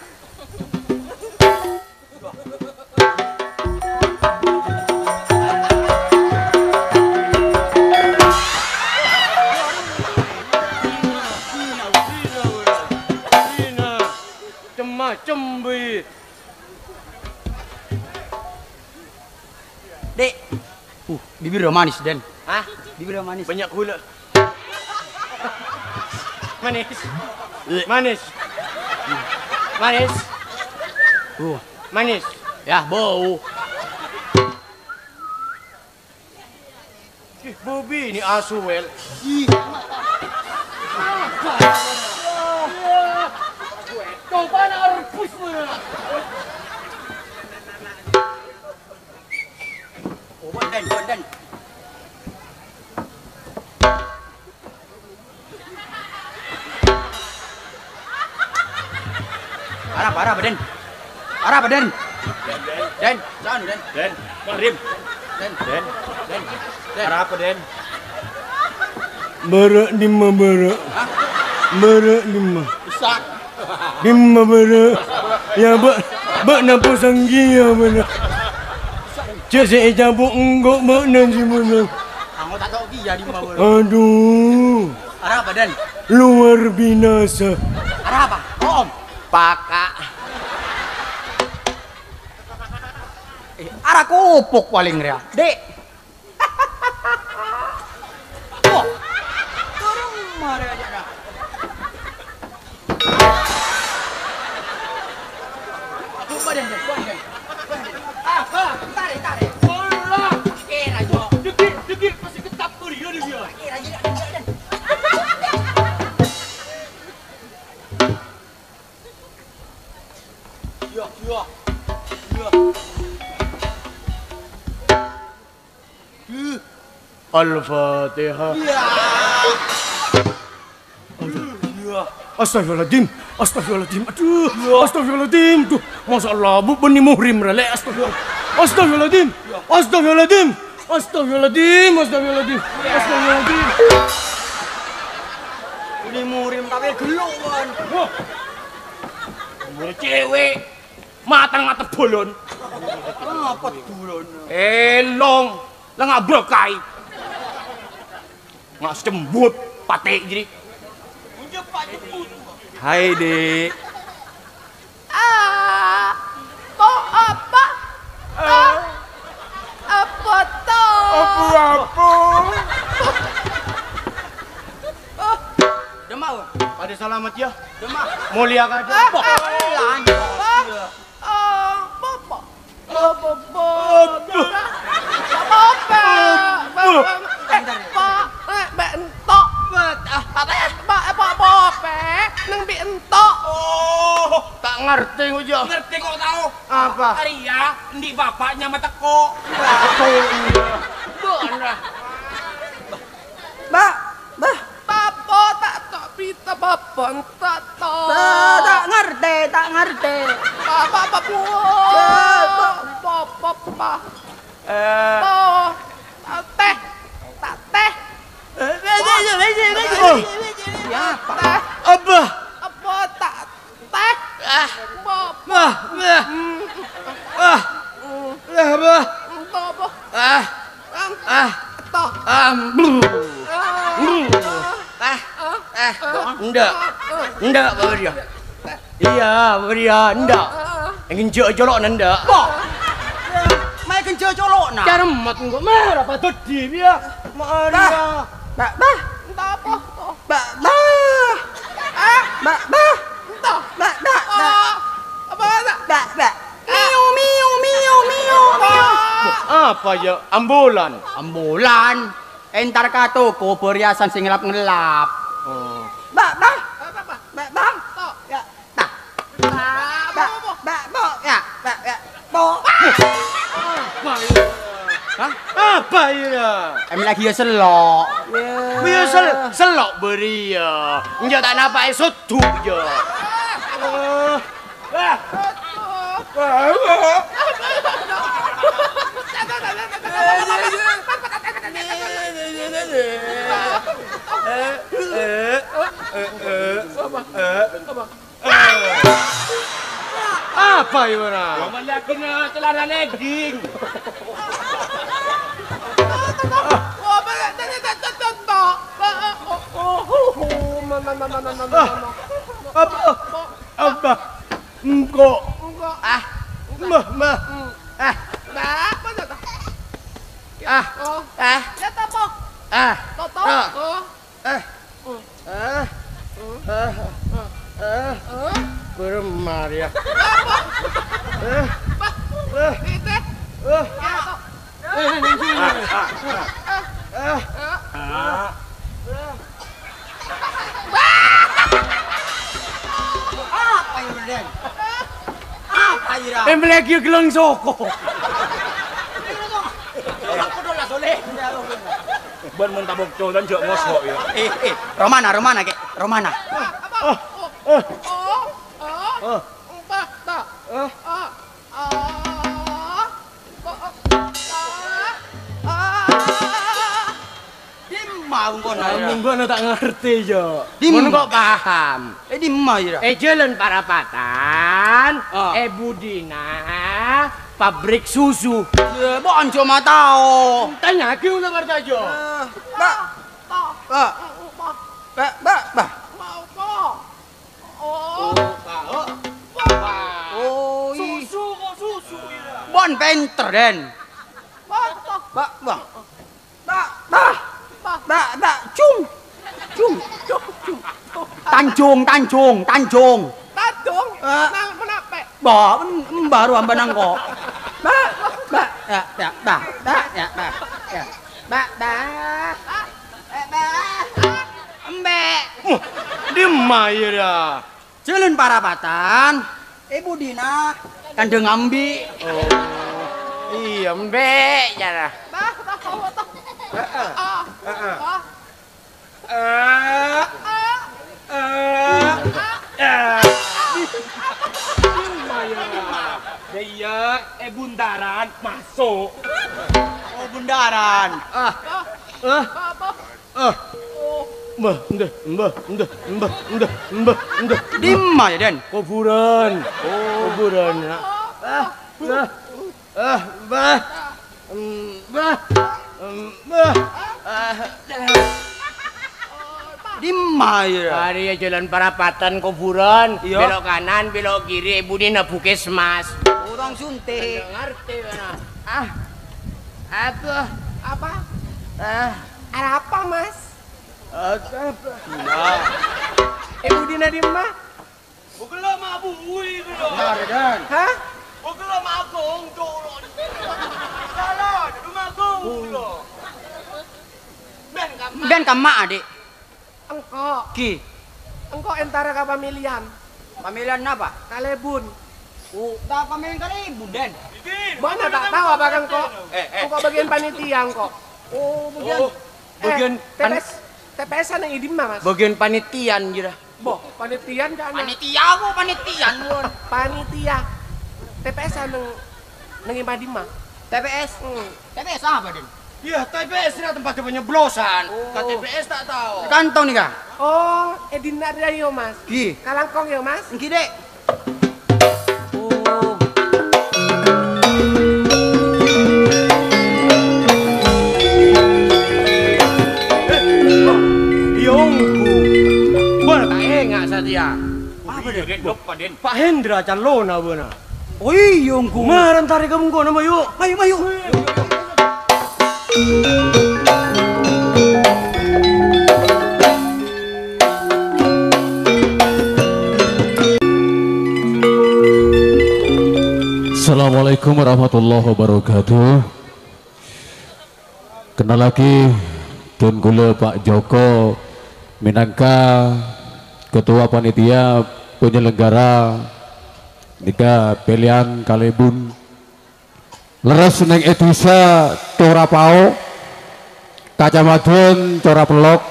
Cem-macem, Bi. Dik. Uh, bibirra manis, Den. Hah? Bibirra manis. Banyak gula. Manis. Manis. Manis. Uh. Manis. Yah, bau. Ih, bau bini asu, Wel. Ih. Coba nak rebus, mana? Oh, Den, Den, Den. Arapa, arapa, Den? Arapa, Den? Den, sanu, Den. Den, Marim. Den. Den. Den. Den. Arapa, Den? Bârâ' dimma bârâ'? Hah? Bârâ' dimma? Bisa. Dimma bârâ'? Ya, bâ-, bâ'na posang kèya bârâ'. Jhâ' sè ècapo' engko' bâ'na jiyâ bârâ'. Anggo ta' tao kèya dimma bârâ'. Aduh. Arapa, Den? Luar binasa. Arapa? Om. Paka'. Eh, ara kopok palèng rèya. Dik. Wah. Turun mare aja dah. Coba deh, deh, coba deh. Ah, ah, tarik, tarik. Allah. Kira, Jo. Dikit, dikit, masih ketat tuh dia, dia. Kira, kira, kira, kira. Iya, iya. Iya. Al-Fatihah. Iya. Astagfirullahaladzim, astagfirullahaladzim, aduh, astagfirullahaladzim, duh, masya Allah, bu, bânnè muhrim, rè, lè', astagfirullah, astagfirullahaladzim, astagfirullahaladzim, astagfirullahaladzim, astagfirullahaladzim, astagfirullahaladzim. Bânnè muhrim, tapè ghellu', Wan. Wah. Umur cewek. Matang atep bolon. Apa bolon? Elong, la ngabrak kaè. Nga' sacembut, patè' jârèya. Hai, Dik. Ah, to apa? Ah. Apa to? Apa-apa? Dâmma, Bang. Padâ salamet, yâ. Dâmma. Molja kadhâ'. Ah, ah. Lanjut. Ah, ah, Bapak. Ah, Bapak. Aduh. Bapak. Aduh. Eh, Pak, eh, Mbak Entok. Bet, ah, apa ya? Pak, eh, Pak Bope, neng bi' Entok. Oh, ta' ngartè, ngojo. Ngartè kok tao. Apa? Arèya, endi' bapaknya mateko. Bener. Mbak, Mbak. Papa ta' to' pita papa ta' to'. Mbak, ta' ngartè, ta' ngartè. Papa, papa, papa, papa. Eh. To, ta' teh, ta' teh. Eh, eh, eh, eh, eh, eh. Oh. Siapa? Teh. Apa? Apa ta' Teh. Ah. Bapa. Ah, ah. Ah. Hmm. Ah, bah. Bapa. Ah. Ah. Ang. Ah. Toh. Ah, bluh. Ah. Bluh. Ah. Ah. Ah. Ah. Ndak. Ah. Ndak, Bapak dia. Iya, Bapak dia, ndak. Ah. Yang ngenjuk colo'na ndak. Bah. Mai ngenjuk colo'na. Caremet engko' merah patut di dia. Maria. Bah. Bah. Entah apa. Bah, bah. Ah. Bah, bah. Entah. Bah, Apa ya? Ambulan. Ambulan. Entar ka toko perhiasan sing ngelap-ngelap. Oh. Mbak, Bang. Mbak, Bang. Ya. Nah. Mbak, Mbak, Bu. Ya, Mbak, ya. Bu. Apa ya? Hah? Apa ya? Em lagi ya selok. Ya. Ya sel-, selok beri ya. Enggak tak napa esot tuh ya. Eh. Apa itu, Ra? Wah, banyak kena celana legging. Ah, apa? Apa? Engko'. Engko'. Ah. Mbah, mbah. Hmm. Ah. Mbah, apa to? Ah. Oh. Ah. Ya, apa? Ah. Toto. Ah. Oh. Ah. Hmm. Ah. Hmm. Ah. Hmm. Buru Maria. Apa? Ah. Apa? Ah. Itu. Ah. Ya, to. Eh, ini, ini. Ah. Ah. Ah. Apa ya, Raden? Apa ya, Ra? Em lagi gelong soko. Aku dulu lah, Soleh. Ban mun tabok colan jek ngosok ya. Eh, eh, romana, romana, Kek. Romana. Ah, ah, ah. Oh, oh, oh. Ah. Empat, tak? Ah. Ah. Ah. Oh, oh. Ah. Ah. Dimma bengkona, ya? Kamu bengkona tak ngerti, ya. Dimma. Mun kok paham? Eh, dimma, ya? Eh, jalan Parapatan, ah, eh, budina pabrik susu. Ya, kok anjo ma tao? Tanya lagi ulang ngerti aja. Eh, Mbak. Mbak. Mbak, Mbak, Mbak. Oh. Oh, i- Susu, kok susu, ya? Bon penter, Den. Mbak, Mbak. Mbak, Mbak. Mbak, Mbak. Mbak, Mbak. Cung. Cung. Cung, cung, cung. Tanjung, Tanjung, Tanjung. Tanjung? Eh. Nang menape? Mbak, em, em, baru hamba nangko. Mbak, Mbak. Ya, ya, Mbak. Mbak, ya, Mbak. Ya. Mbak, Mbak. Eh, Mbak. Embek. Wah, dimma, ya, dah? Jalan Parapatan, eh, budina, kandang ambi. Oh. Iya, embek, ya, dah. Bah, bah, bah, bah. Heeh. Ah, heeh. Ah. Eh, eh, eh. Lumayan. Ya iya, eh, bundaran masuk. Oh, bundaran. Ah, eh, eh. Mbah, ndeh, mbah, ndeh, mbah, ndeh, mbah, ndeh. Dimma ya, Den? Kuburan. Oh. Kuburan, ya. Ah, ah. Ah, Mbah. Mbah. Mbah. Ah, dah. Dimma, ya? Arèya Jalan Parapatan, kuburan. Iya. Belok kanan, belok kiri, budina puskesmas. Urang suntik. Nggak ngerti, mana? Ah. Apa? Apa? Ah. Ada apa, Mas? Ada apa? Nah. Eh, budina dimma? Bukella ma' buwi, bro. Benar, Dan. Hah? Bukella ma' agung, dolo. Salah, dulu ma' agung, bro. Ben kamma. Ben kamma, Adik. Engko'. Ki. Engko' entara ka pamilihan. Pamilihan napa? Kalebun. Oh, ta' pamilihan kalebun, Den. Mana tak tahu apa kan kok? Eh, eh. Engko' bagian panitia engko'. Oh, bagian. Oh, bagian eh, pan- T P S, T P S-an nang dimma, Mas? Bagian panitian, jira. Boh, panitian kan? Panitia kok, panitian, Won. Panitia. T P S-an nang, nang dimma? T P S? Hmm. T P S apa, Den? Iya, T P S ini tempat penyeblosan. Oh. K T P S tak tahu. Kantong nih, Kak. Oh, eh, dinna' rèya, Mas. Gi. Kalangkong ya, Mas. Enggih, Dek. Oh. Iyâ, ongghu. Bâ'na ta' enga' satèya. Apa, Den? Pak Hendra calonna bâ'na. Oh, iyâ, ongghu. Mara entarè ka bengkona, mayu. Mayu, mayu. Assalamualaikum warahmatullahi wabarakatuh. Kennalaghi, dhân kaulâ Pak Joko mènangka Ketua Panitia Penyelenggara nèka pèlèyan kalèbun. Lerres neng è Dhisa Cora Pao, Kacamadhân Cora Pellok,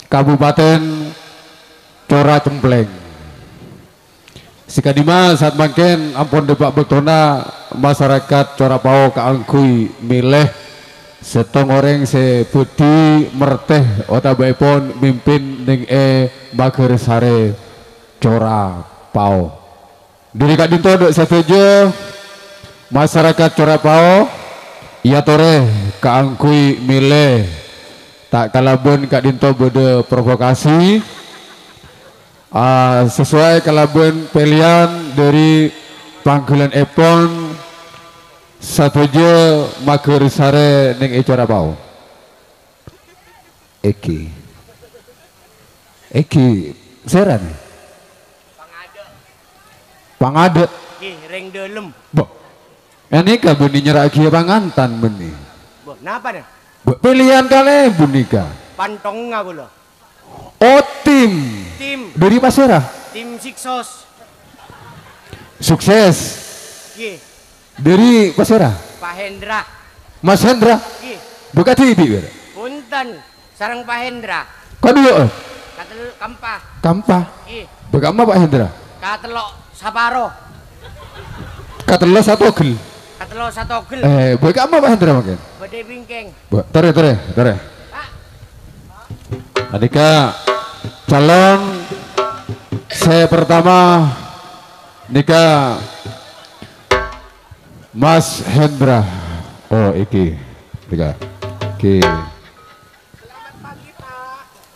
Kabupaten Cora Cempleng. Sakadhimma saat mangkèn ampon dhâpa' bâktona masarakat Cora Pao kaangghuy mèlè sèttong orèng sè bhâdhi mertè otabâèpon mimpin neng è Magersarè Cora Pao. Dhâri ka'dinto dhâ' sadhâjâ masarakat Cora Pao èyatorè kaangghuy mèlè. Ta' kalabân ka'dinto bâdâ provokasi. Ah, sesuai kalabân pèlèyan dhâri pangghâlâ'èpon sadhâjâ Magersarè neng è Cora Pao. Èghi. Èghi, sèra nè? Pangadâ'. Èghi, rèng dâlem. Bo. Ghânèka bânnè nyerra'aghi pangantan bânnè. Bo, napa nè? Bo, pèlèyan kalèbun nèka. Pantongnga kaulâ. Oh, tim. Tim. Dhâri pasèra? Tim Siksos. Sukses. Èghi. Dhâri pasèra? Pak Hendra. Mas Hendra? Èghi. Bo kadhibi', Wer? Bhunten, sareng Pak Hendra. Kadhuwâ'ân? Katel-, kaempa. Kaempa? Èghi. Bo ka'emma Pak Hendra? Katello' saparo. Katello' satogel. Katello' satogel. Eh, bo ka'emma Pak Hendra mangkèn? Bâdâ è bingkèng. Bo, torè, torè, torè. Andika calon sè pertama nika Mas Hendra. Oh, èghi. Nika. Èghi.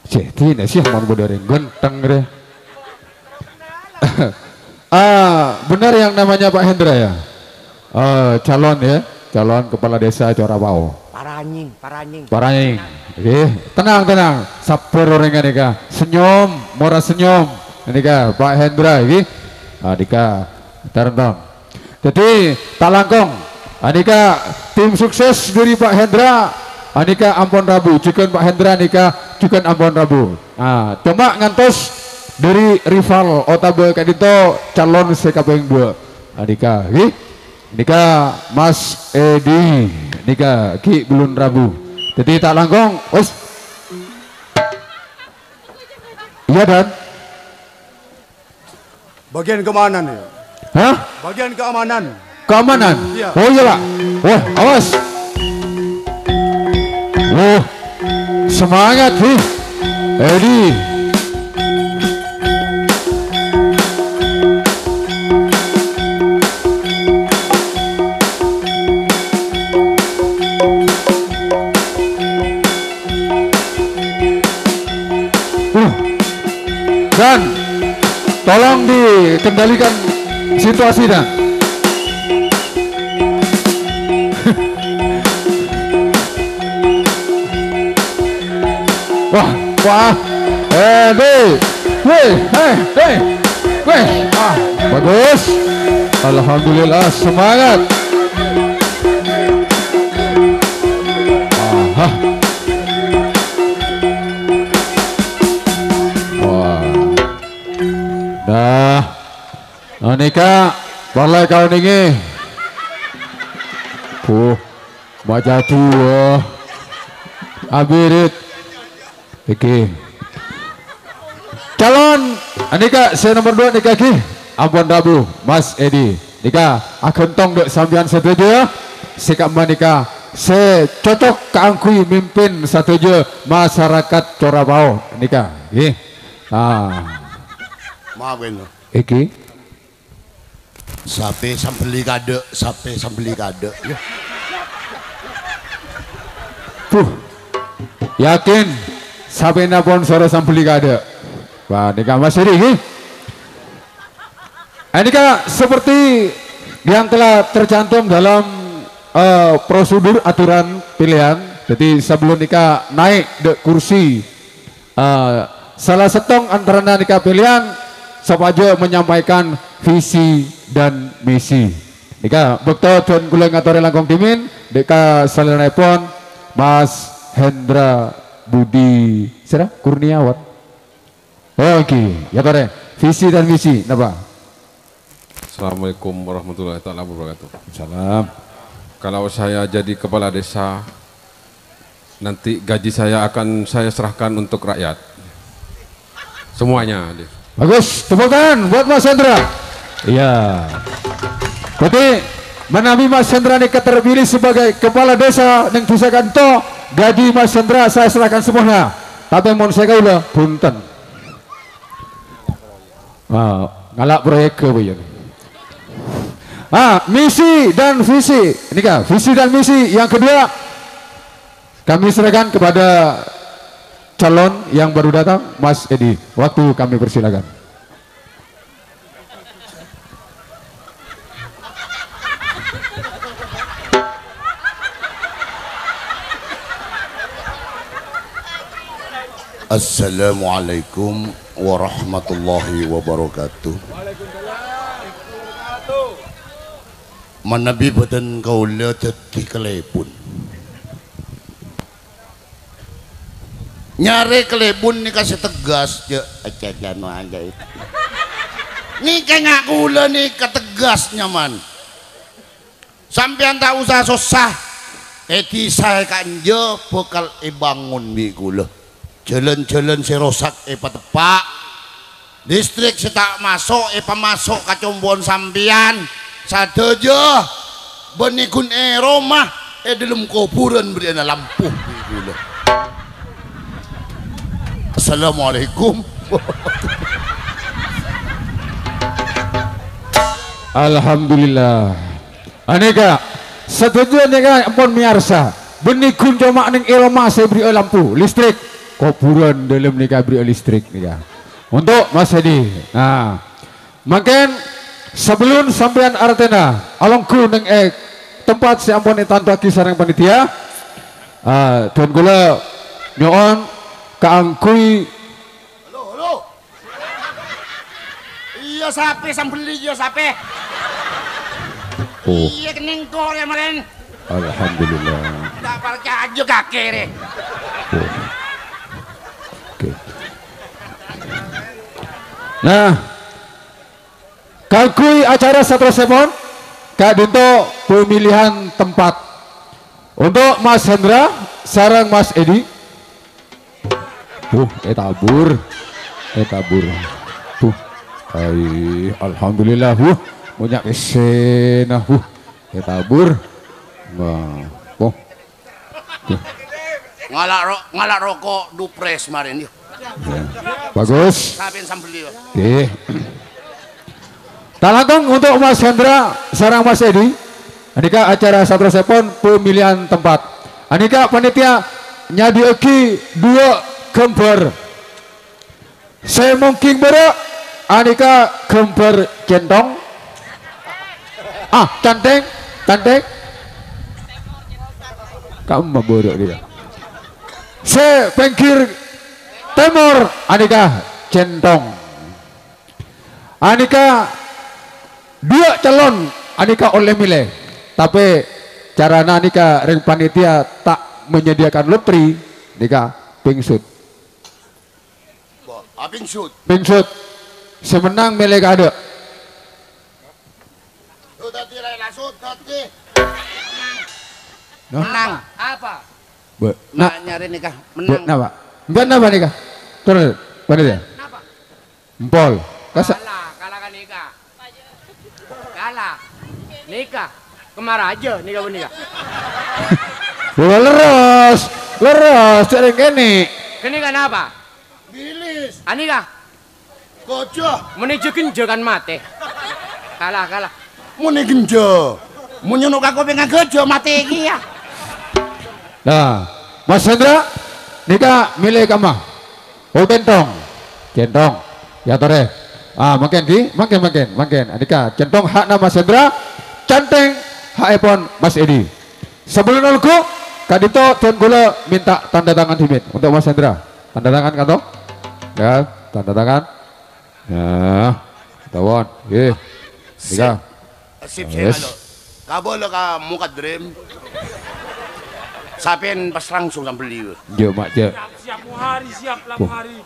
Sè, dinah sè mon bâdâ orèng ghântheng rè. Ah, benar yang namanya Pak Hendra ya? Eh, calon ya, calon kepala desa Cora Pao. Paranying, paranying. Paranying. Oke, tenang, tenang. Sabbhâr orèng ghânèka. Senyum, mora senyum. Ghânèka Pak Hendra iki. Ah, nika. Tarèntan. Dhâddhi, ta' langkong. Anèka tim sukses dhâri Pak Hendra. Anèka ampon rabu, jhughân Pak Hendra nèka jhughân ampon rabu. Nah, coma ngantos dhâri rival otabâ ka'dinto calon sè kapèng dua. Anèka, ghi. Nèka Mas Edi. Nèka ghi' bellun rabu. Dhâddhi ta' langkong, wes. Iyâ, Dan. Bagian keamanan, ya. Hah? Bagian keamanan. Keamanan? Iya. Oh, iya, Pak. Wah, awas. Wah, semangat, nih. Edi. Wah. Dan, tolong dikendalikan situasi, Dan. Wah, wah. Eh, deh. Weh, eh, deh. Weh, ah, bagus. Alhamdulillah, semangat. Aha. Wah. Nah. Anèka, palè kaonèngè. Puh, maca duwâ. Abirit. Iki. Calon, anèka sè nomor dua nèka ghi. Ampon rabu, Mas Edi. Nèka, aghântong dâ' sampèyan sadhâjâ. Sè ka'emma nèka, sè cocok kaangghuy mimpin sadhâjâ masarakat Cora Pao. Nèka, ghi. Ah. Maaf, Eno. Iki. Sapè sambelli kadâ', sapè sambelli kadâ', ya. Puh. Yakin sapèna pon soro sambelli kadâ'. Wah, nèka Mas Heri, ngghi. Anèka seperti yang telah tercantum dalam, eh, prosedur aturan pèlèyan. Jadi, sebelum nèka naik dâ' kursi, Eh, sala sèttong antarana nèka pèlèyan sopajâ menyampaikan visi dan misi. Nèka, bâkto dhân kaulâ ngatorè langkong dhimèn, dâ' ka salèrana èpon, Mas Hendra Budi, sira? Kurniawan. Oke, ya tore. Visi dan misi, napa? Assalamualaikum warahmatullahi taala wabarakatuh. Salam. Kalau saya jadi kepala desa, nanti gaji saya akan saya serahkan untuk rakyat. Semuanya. Bagus, tepuk tangan buat Mas Hendra. Iya. Berarti manabi Mas Hendra nèka terpilih sebagai kepala desa neng desa kanto, gaji Mas Hendra saya serahkan semuanya. Tapi mon saya kaula, punten. Ah, ngala' proyek apa ya? Ah, misi dan visi. Ini kan, visi dan misi. Yang kedua, kami serahkan kepada calon yang baru datang, Mas Edi. Waktu kami persilakan. Assalamualaikum warahmatullahi wabarakatuh. Manabi bhâdhân kaulâ dhâddhi kalèbun. Nyarè kalèbun nèka sè tegas, jhâ' acècèno aja. Nèka nga' kaulâ nèka tegas nyaman. Sampèyan ta' osa sossa. È dhisa è ka'enjâ bhâkal èbângon bi' kaulâ. Jhâlân-jhâlân sè rosak èpateppa'. Listrik sè ta' maso' èpamaso' ka compo'na sampèyan. Sadhâjâ bânnè ghun è roma, è dhâlem kobhurân bâriyâna lampu bi' kaulâ. Assalamualaikum. Alhamdulillah. Anèka, sadhâjâ nèka ampon mèyarsa. Bânnè ghun coma neng è roma sè èbherri'â lampu, listrik. Kobhurân dhâlem nèka èbherri'â listrik nèka. Untuk Mas Edi. Nah, mangkèn sabellun sampèyan artèna alongghu neng è tempat sè ampon ètantowaghi sareng panitia, ah, dhân kaulâ nyo'on kaangghuy. Halo, halo. Iyâ, sapè sambelli, iyâ, sapè? Oh. Iyâ, kennèng kor ya, marèn. Alhamdulillah. Ta' parcajâ kakè rè. Oh. Oke. Nah, kaangghuy acara saterrossèpon, ka'dinto pemilihan tempat. Untuk Mas Hendra sareng Mas Edi. Wuh, ètabur. Ètabur. Wuh. Hai, alhamdulillah. Wuh, bânnya' pèssèna. Wuh, ètabur. Wah. Wuh. Wuh. Ngala' ro-, ngala' roko' dupres marèn, yâ. Ya. Bagus. Sampèyan sambelli, yâ. Oke. Ta' langkong untuk Mas Hendra sareng Mas Edi. Anèka acara saterrossèpon pemilihan tempat. Anèka panitia nyadhi'âghi dua gambar. Sè mongghi bârâ', anèka gambar centong. Ah, cantèng, cantèng. Ka'emma bârâ' nèka. Sè pèngghir tèmor, anèka centong. Anèka dua calon, anèka ollè mèlè. Tapè carana nèka rèng panitia ta' menyediakan lotre, nèka pingsut. Bo, apingsut. Pingsut. Sè mennang mèlè kaadâ'. Sut dâddhi, Lè, la sut dâddhi. Nah. Menang. Apa? Bâ, na-, Nanya rè nèka, bâ, menang. Napa? Bâ, napa nèka? Turun, bâ, nèka. Napa? Empol. Kasa- Kalah, kalah kan nèka. Kalah. Nèka. Kemara aja nèka, bâ, nèka. Wah, leres. Leres, ca'na kènè'. Kènè' kenapa? Bilis. Ani kah? Gajah. Mon èjâ genjâ kan matè. Kalah, kalah. Mon è genjâ. Mon nyono' ka kopèngnga gajah matè kèya. Nah, Mas Hendra, nèka mèlè ka'emma? Oh, centong. Centong. Ya, torè. Ah, mangkèn, Ki. Mangkèn, mangkèn, mangkèn. Nèka, centong hakna Mas Hendra, cantèng hakèpon Mas Edi. Sabellunna ongghu, ka'dinto dhân kaulâ mènta tanda tangan dhimèn untuk Mas Hendra. Tanda tangan, kanto? Ya, tanda tangan. Ya, tawon. Nggih. Sip. Nèka. Sip, sip, yes. Halo. Kabâlâ ka Mukadrim. Sampèyan pas langsung sambelli, wè. Jhâ', Ma', jhâ'. Siap, siap, Muhari, siap, Wah. Muhari.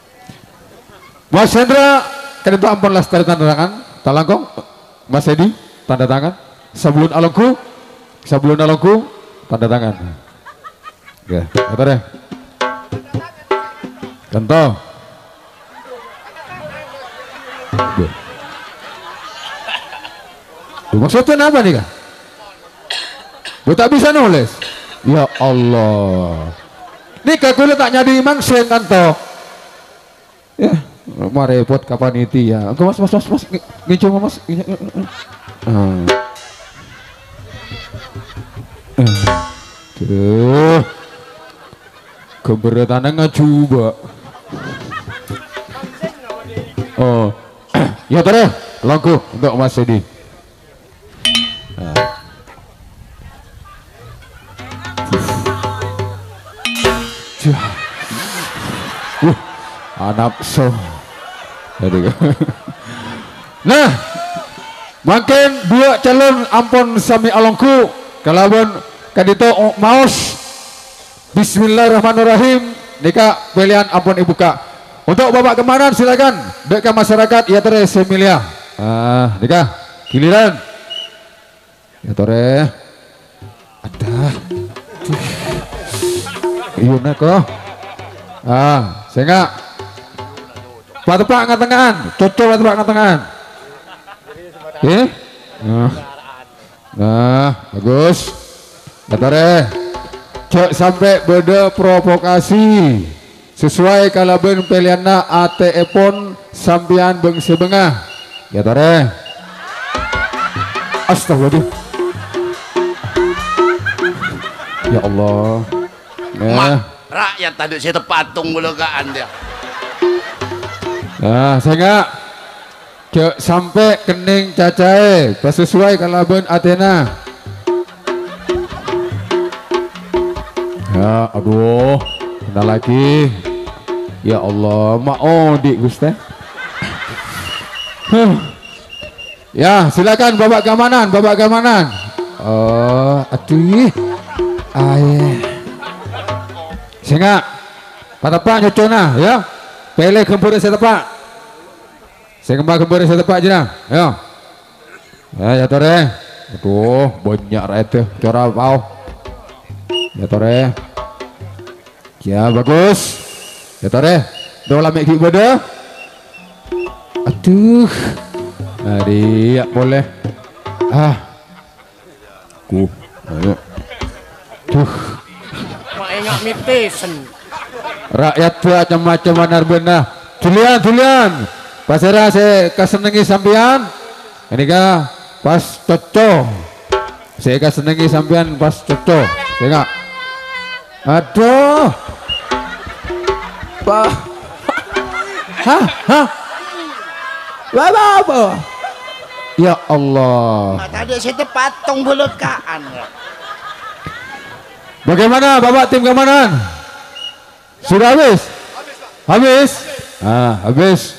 Mas Hendra, ka'dinto ampon lastarè tanda tangan. Ta' langkong, Mas Edi, tanda tangan. Sabellun alongghu, sabellun alongghu, tanda tangan. Ya, ngator ya. Kento. Duh. Duh, maksudnya apa nih, Kak? Duh, tak bisa nulis. Ya Allah. Nika kaulâ ta' nyadhi mangsen, kanto. Ya, marepot ka panitia. Engko, Mas, Mas, Mas, Mas, ngi-, nginjhâm, Mas. Ah. Aduh. Ghâmbhârrâ tanang ngajhubâ'. Oh. Ya, terus. Lagu untuk Mas Edi. Nah. Jah. Wuh, anapso. Jadi, nah, mangkèn dua calon ampon sami alongghu kalabân ka'dinto maos. Bismillahirrahmanirrahim. Nika pèlèyan ampon èbukka'. Untuk Bapak Kamanan, silakan. Dâ' ka masyarakat, ya, terus sè milya. Ah, nika giliran. Ya, torè. Adah. Duh. Iyâ, nak, oh. Ah, sènga'. Pateppa' nga'-tengnga'an. Cocok pateppa' nga'-tengnga'an. Eh? Nah. Nah, bagus. Ya, torè. Jhâ' sampè' bâdâ provokasi. Sesuai kalabân pèlèyanna atèèpon sampèyan bâng-sèbângnga. Ya, torè. Astagfirullahaladzim. Ya Allah. Eh. Ma-, rakyat tadâ' sè teppa' tong bolokaan dia. Nah, sènga'. Jhâ' sampè' kennèng cacaè, pas sesuai kalabân atèna. Ya, aduh, kena lagi. Ya Allah, ma' odi', Ghustè. Huh. Ya, silakan Bapak Kamanan, Bapak Kamanan. Oh, aduh. Aye. Sènga'. Pateppa' nyocona, ya. Pèlè ghâmbhârrâ sè teppa'. Sè kemma ghâmbhârrâ sè teppa' jârèya. Ayo. Ya, ya, torè. Aduh, bânnya' raèdda. Cora pao. Ya, torè. Ya, bagus. Ya, torè. Dong la mè' ghi' bâdâ. Aduh. Nah, ria' polè. Ah. Ku, ayo. Duh. Ma' enga' mitisen. Rakyat bâ' cem-macem anarbâna. Julian, Julian. Pasèra sè kasennengngè sampèyan? Ghânèka pas cocco. Sè kasennengngè sampèyan pas cocco. Sènga'. Aduh. Pa-, hah? Hah? Wa-, wa-, apa? Ya Allah. Nah, tadâ' sè teppa' tong bolokaan. Bagaimana, Bapak tim keamanan? Sudah habis? Habis? Ah, habis.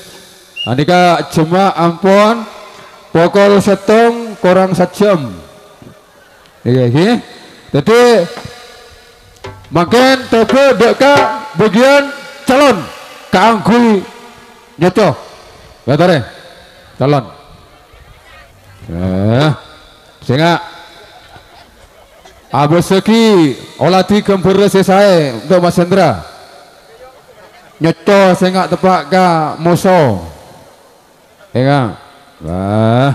Andika jemma ampon pokol sèttong korang sajjhâm. Iya, iya. Dadi, mangkèn tèbâ dâ' ka bâgiyân calon kaangghuy nyocco. Ngatorè, calon. Eh, sènga'. Abâssaghi oladhi ghâmbhârrâ sè saè untuk Mas Hendra. Nyocco sènga' teppa' ka moso. Enga'. Wah.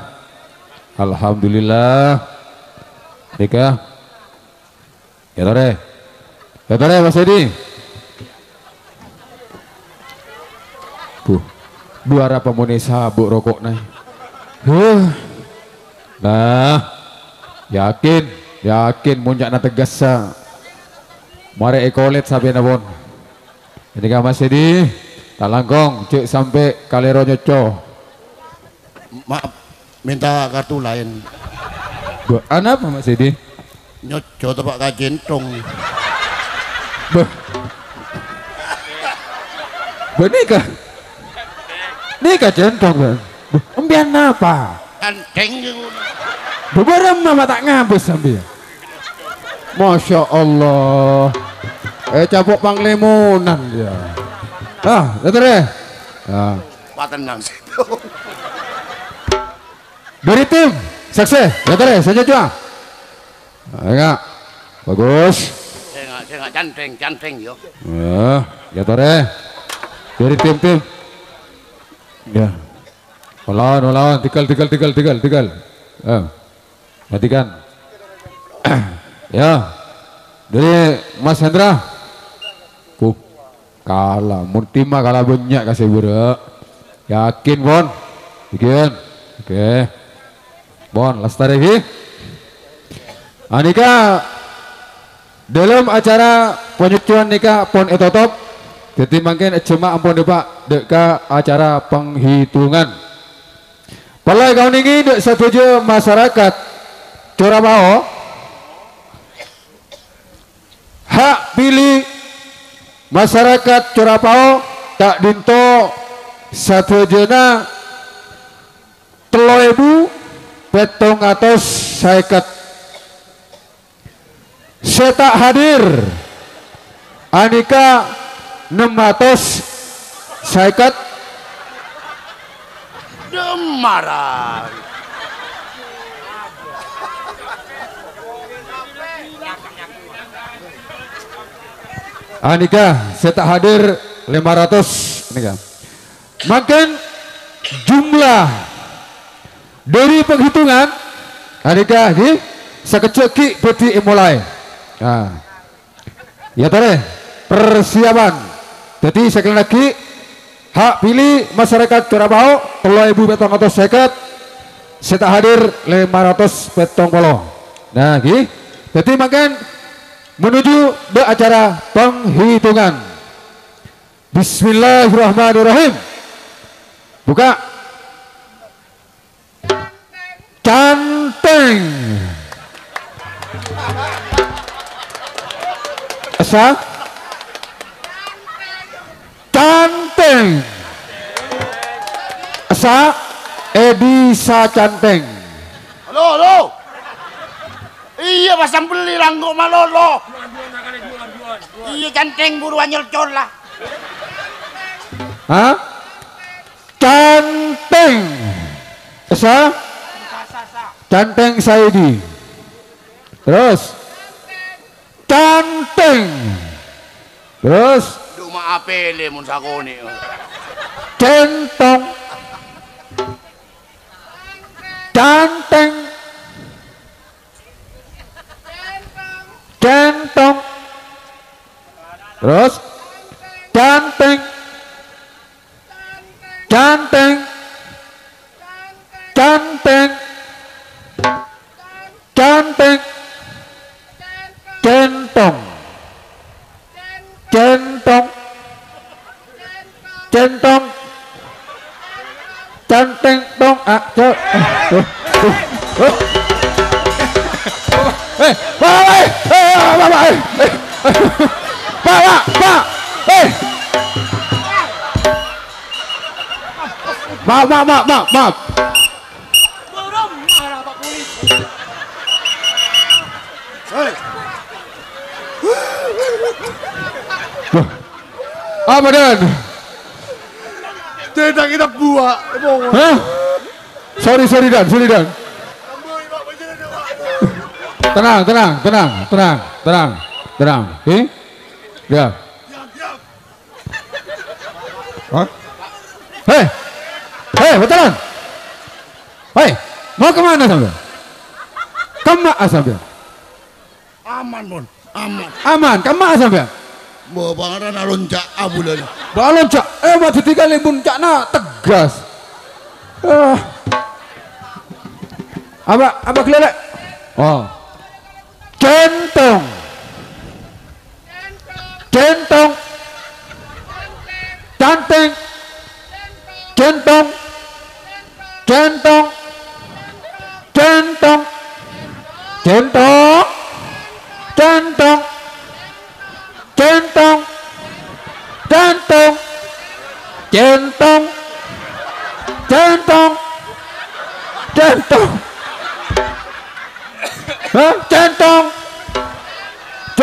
Alhamdulillah. Nika. Ya, torè. Ya, torè, Mas Edi. Buh. Buara pamone sabuk rokokna. Huh. Nah. Yakin, yakin mon ca'na teggessa. Mare ekolet sapena pon. Ghânèka Mas Edi, ta' langkong, jhâ' sampè' kalèro nyocco. Maaf, minta kartu lain. Bâ, anapa, Mas Edi? Nyocco teppa' ka centhong. Bâ. Bâ, nèka? Nèka centhong, Bang. Bâ, empèyan napa? Kantèng. Bâ, bârâmma ma' ta' ngabâs sampèyan? Masya Allah. Eh, capok panglimonan ya. Ah, ya, terus. Ya. Patenang situ. Dari tim, sukses. Ya, terus, saja cua. Enggak. Bagus. Saya nggak, saya nggak canteng, canteng yo. Ya, ya, terus. Dari tim-tim. Ya. Ulang, ulang. Tigal, tigal, tigal, tigal, tigal. Eh. Perhatikan. Ya. Dari Mas Hendra. Ku kala. Mun timma kala bannya' ka sè bârâ'. Yakin, Pon? Yakin? Oke. Pon, lastarè ghi. Anèka, dâlem acara panyoccowan nèka pon ètotop. Dhâddhi mangkèn èjemma' ampon, Pak, dâ' ka acara penghitungan. Pola èkaonèngè dâ' sadhâjâ masarakat Corapao, ha' pili masarakat Corapao ka'dinto sadhâjâna tello èbu pèttong atos sèket. Sè ta' hadir anèka nem atos sèket. Demaran. Anèka sè ta' hadir lèma ratos nèka. Mangkèn jumlah dhâri penghitungan, anèka, ghi, sakejjhâ' ghi' bhâdhi èmolaè. Nah. Ya, tarè, persiapan. Dhâddhi, sekali lagi, ha' pili masarakat Corapao, tello èbu pèttong atos sèket, sè ta' hadir lèma ratos pèttong polo. Nah, ghi. Dhâddhi, mangkèn menuju dâ' acara penghitungan. Bismillahirrahmanirrahim. Buka. Cantèng. Essa. Cantèng. Essa. Edi Sacantèng. Halo, halo. Iyâ, pas sambelli langko' malolo. Iyâ, Cantèng buruan nyelcol lah. Hah? Cantèng. Essa? Cantèng Saidi. Terus. Cantèng. Terus. Duma apele mon sakonè'. Centong. Cantèng. Centong. Terus. Cantèng. Cantèng. Cantèng. Cantèng. Centong. Centong. Centong. Cantèng tong, ah, cok. Eh, Pak, eh, eh, Pak, Pak, eh, eh. Pak, Pak, Pak, eh. Maaf, maaf, maaf, maaf, maaf. Hei. Loh. Apa, Dan? Cerita kita buat. Hah? Sorry, sorry, Dan, sorry, Dan. Tenang, tenang, tenang, tenang, tenang, tenang. Oke? Ya. Hah? Hei! Hei, bhâteran! Hei, mau kemana sampean? Kemma' sampean? Aman, Mon. Aman. Aman, kemma' sampean? Mbok pangaran alonca' abulana. Mbok alonca', eh, ma' dhâddhi kalè mon ca'na tegas. Ah. Apa, apa ghellâ', Lè'? Oh. Centong. Centong. Cantèng. Centong. Centong. Centong. Centong. Centong. Centong. Centong. Centong. Centong. Hah? Centong.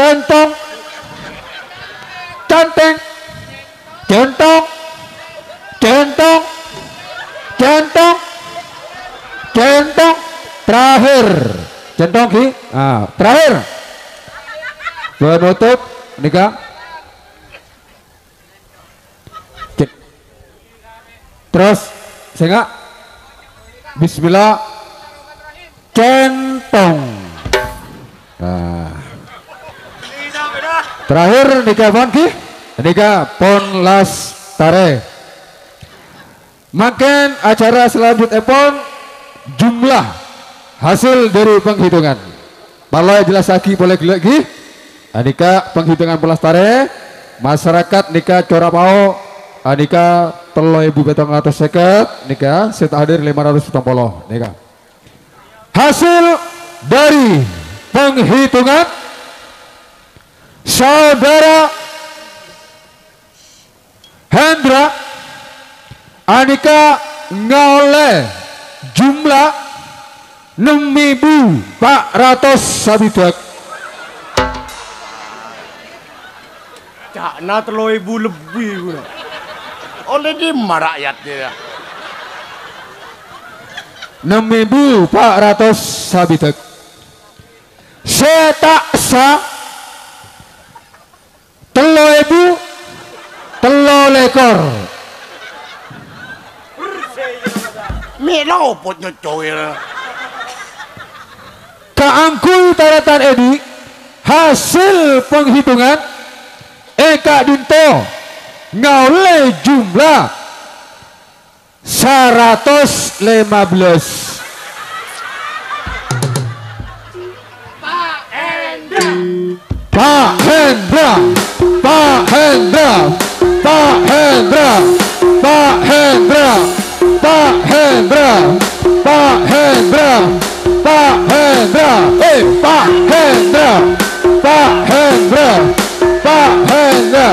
Centong. Canteng. Centong. Centong. Centong. Centong. Terakhir. Centong, ghi. Ah, terakhir. Penutup, nèka. Cek. Terus, sènga'. Bismillah. Centong. Nah. Terakhir, nèka pon, ghi? Nèka pon las tarè. Mangkèn acara selanjutèpon jumlah hasil dari penghitungan. Parlo èjellassaghi polè ghellâ', ghi. Anèka penghitungan pon las tarè, masyarakat nèka cora pao, anèka tello èbu pèttong atos sèket, nèka sè ta' hadir lèma ratos pitung polo, nèka. Hasil dari penghitungan saudara Hendra anèka ngaollè jumlah nem èbu pa' ratos sabidhâk. Ca'na tello èbu lebbi, guna. Ollè dimma ra'yat, ya? Nem èbu pa' ratos sabidhâk. Sè ta' sa tello èbu tello lèkor. Mè' lopot nyoccoè. Kaangghuy tarètan èdhi', hasil penghitungan è ka'dinto ngaollè jumlah saratos lèma bellâs. Pa' Hendra, Pa' Hendra, Pa' Hendra, Pa' Hendra, Pa' Hendra, Pa' Hendra, Pa' Hendra, eh, Pa' Hendra, Pa' Hendra, Pa' Hendra,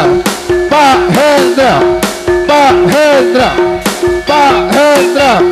Pa' Hendra, Pa' Hendra, Pa' Hendra.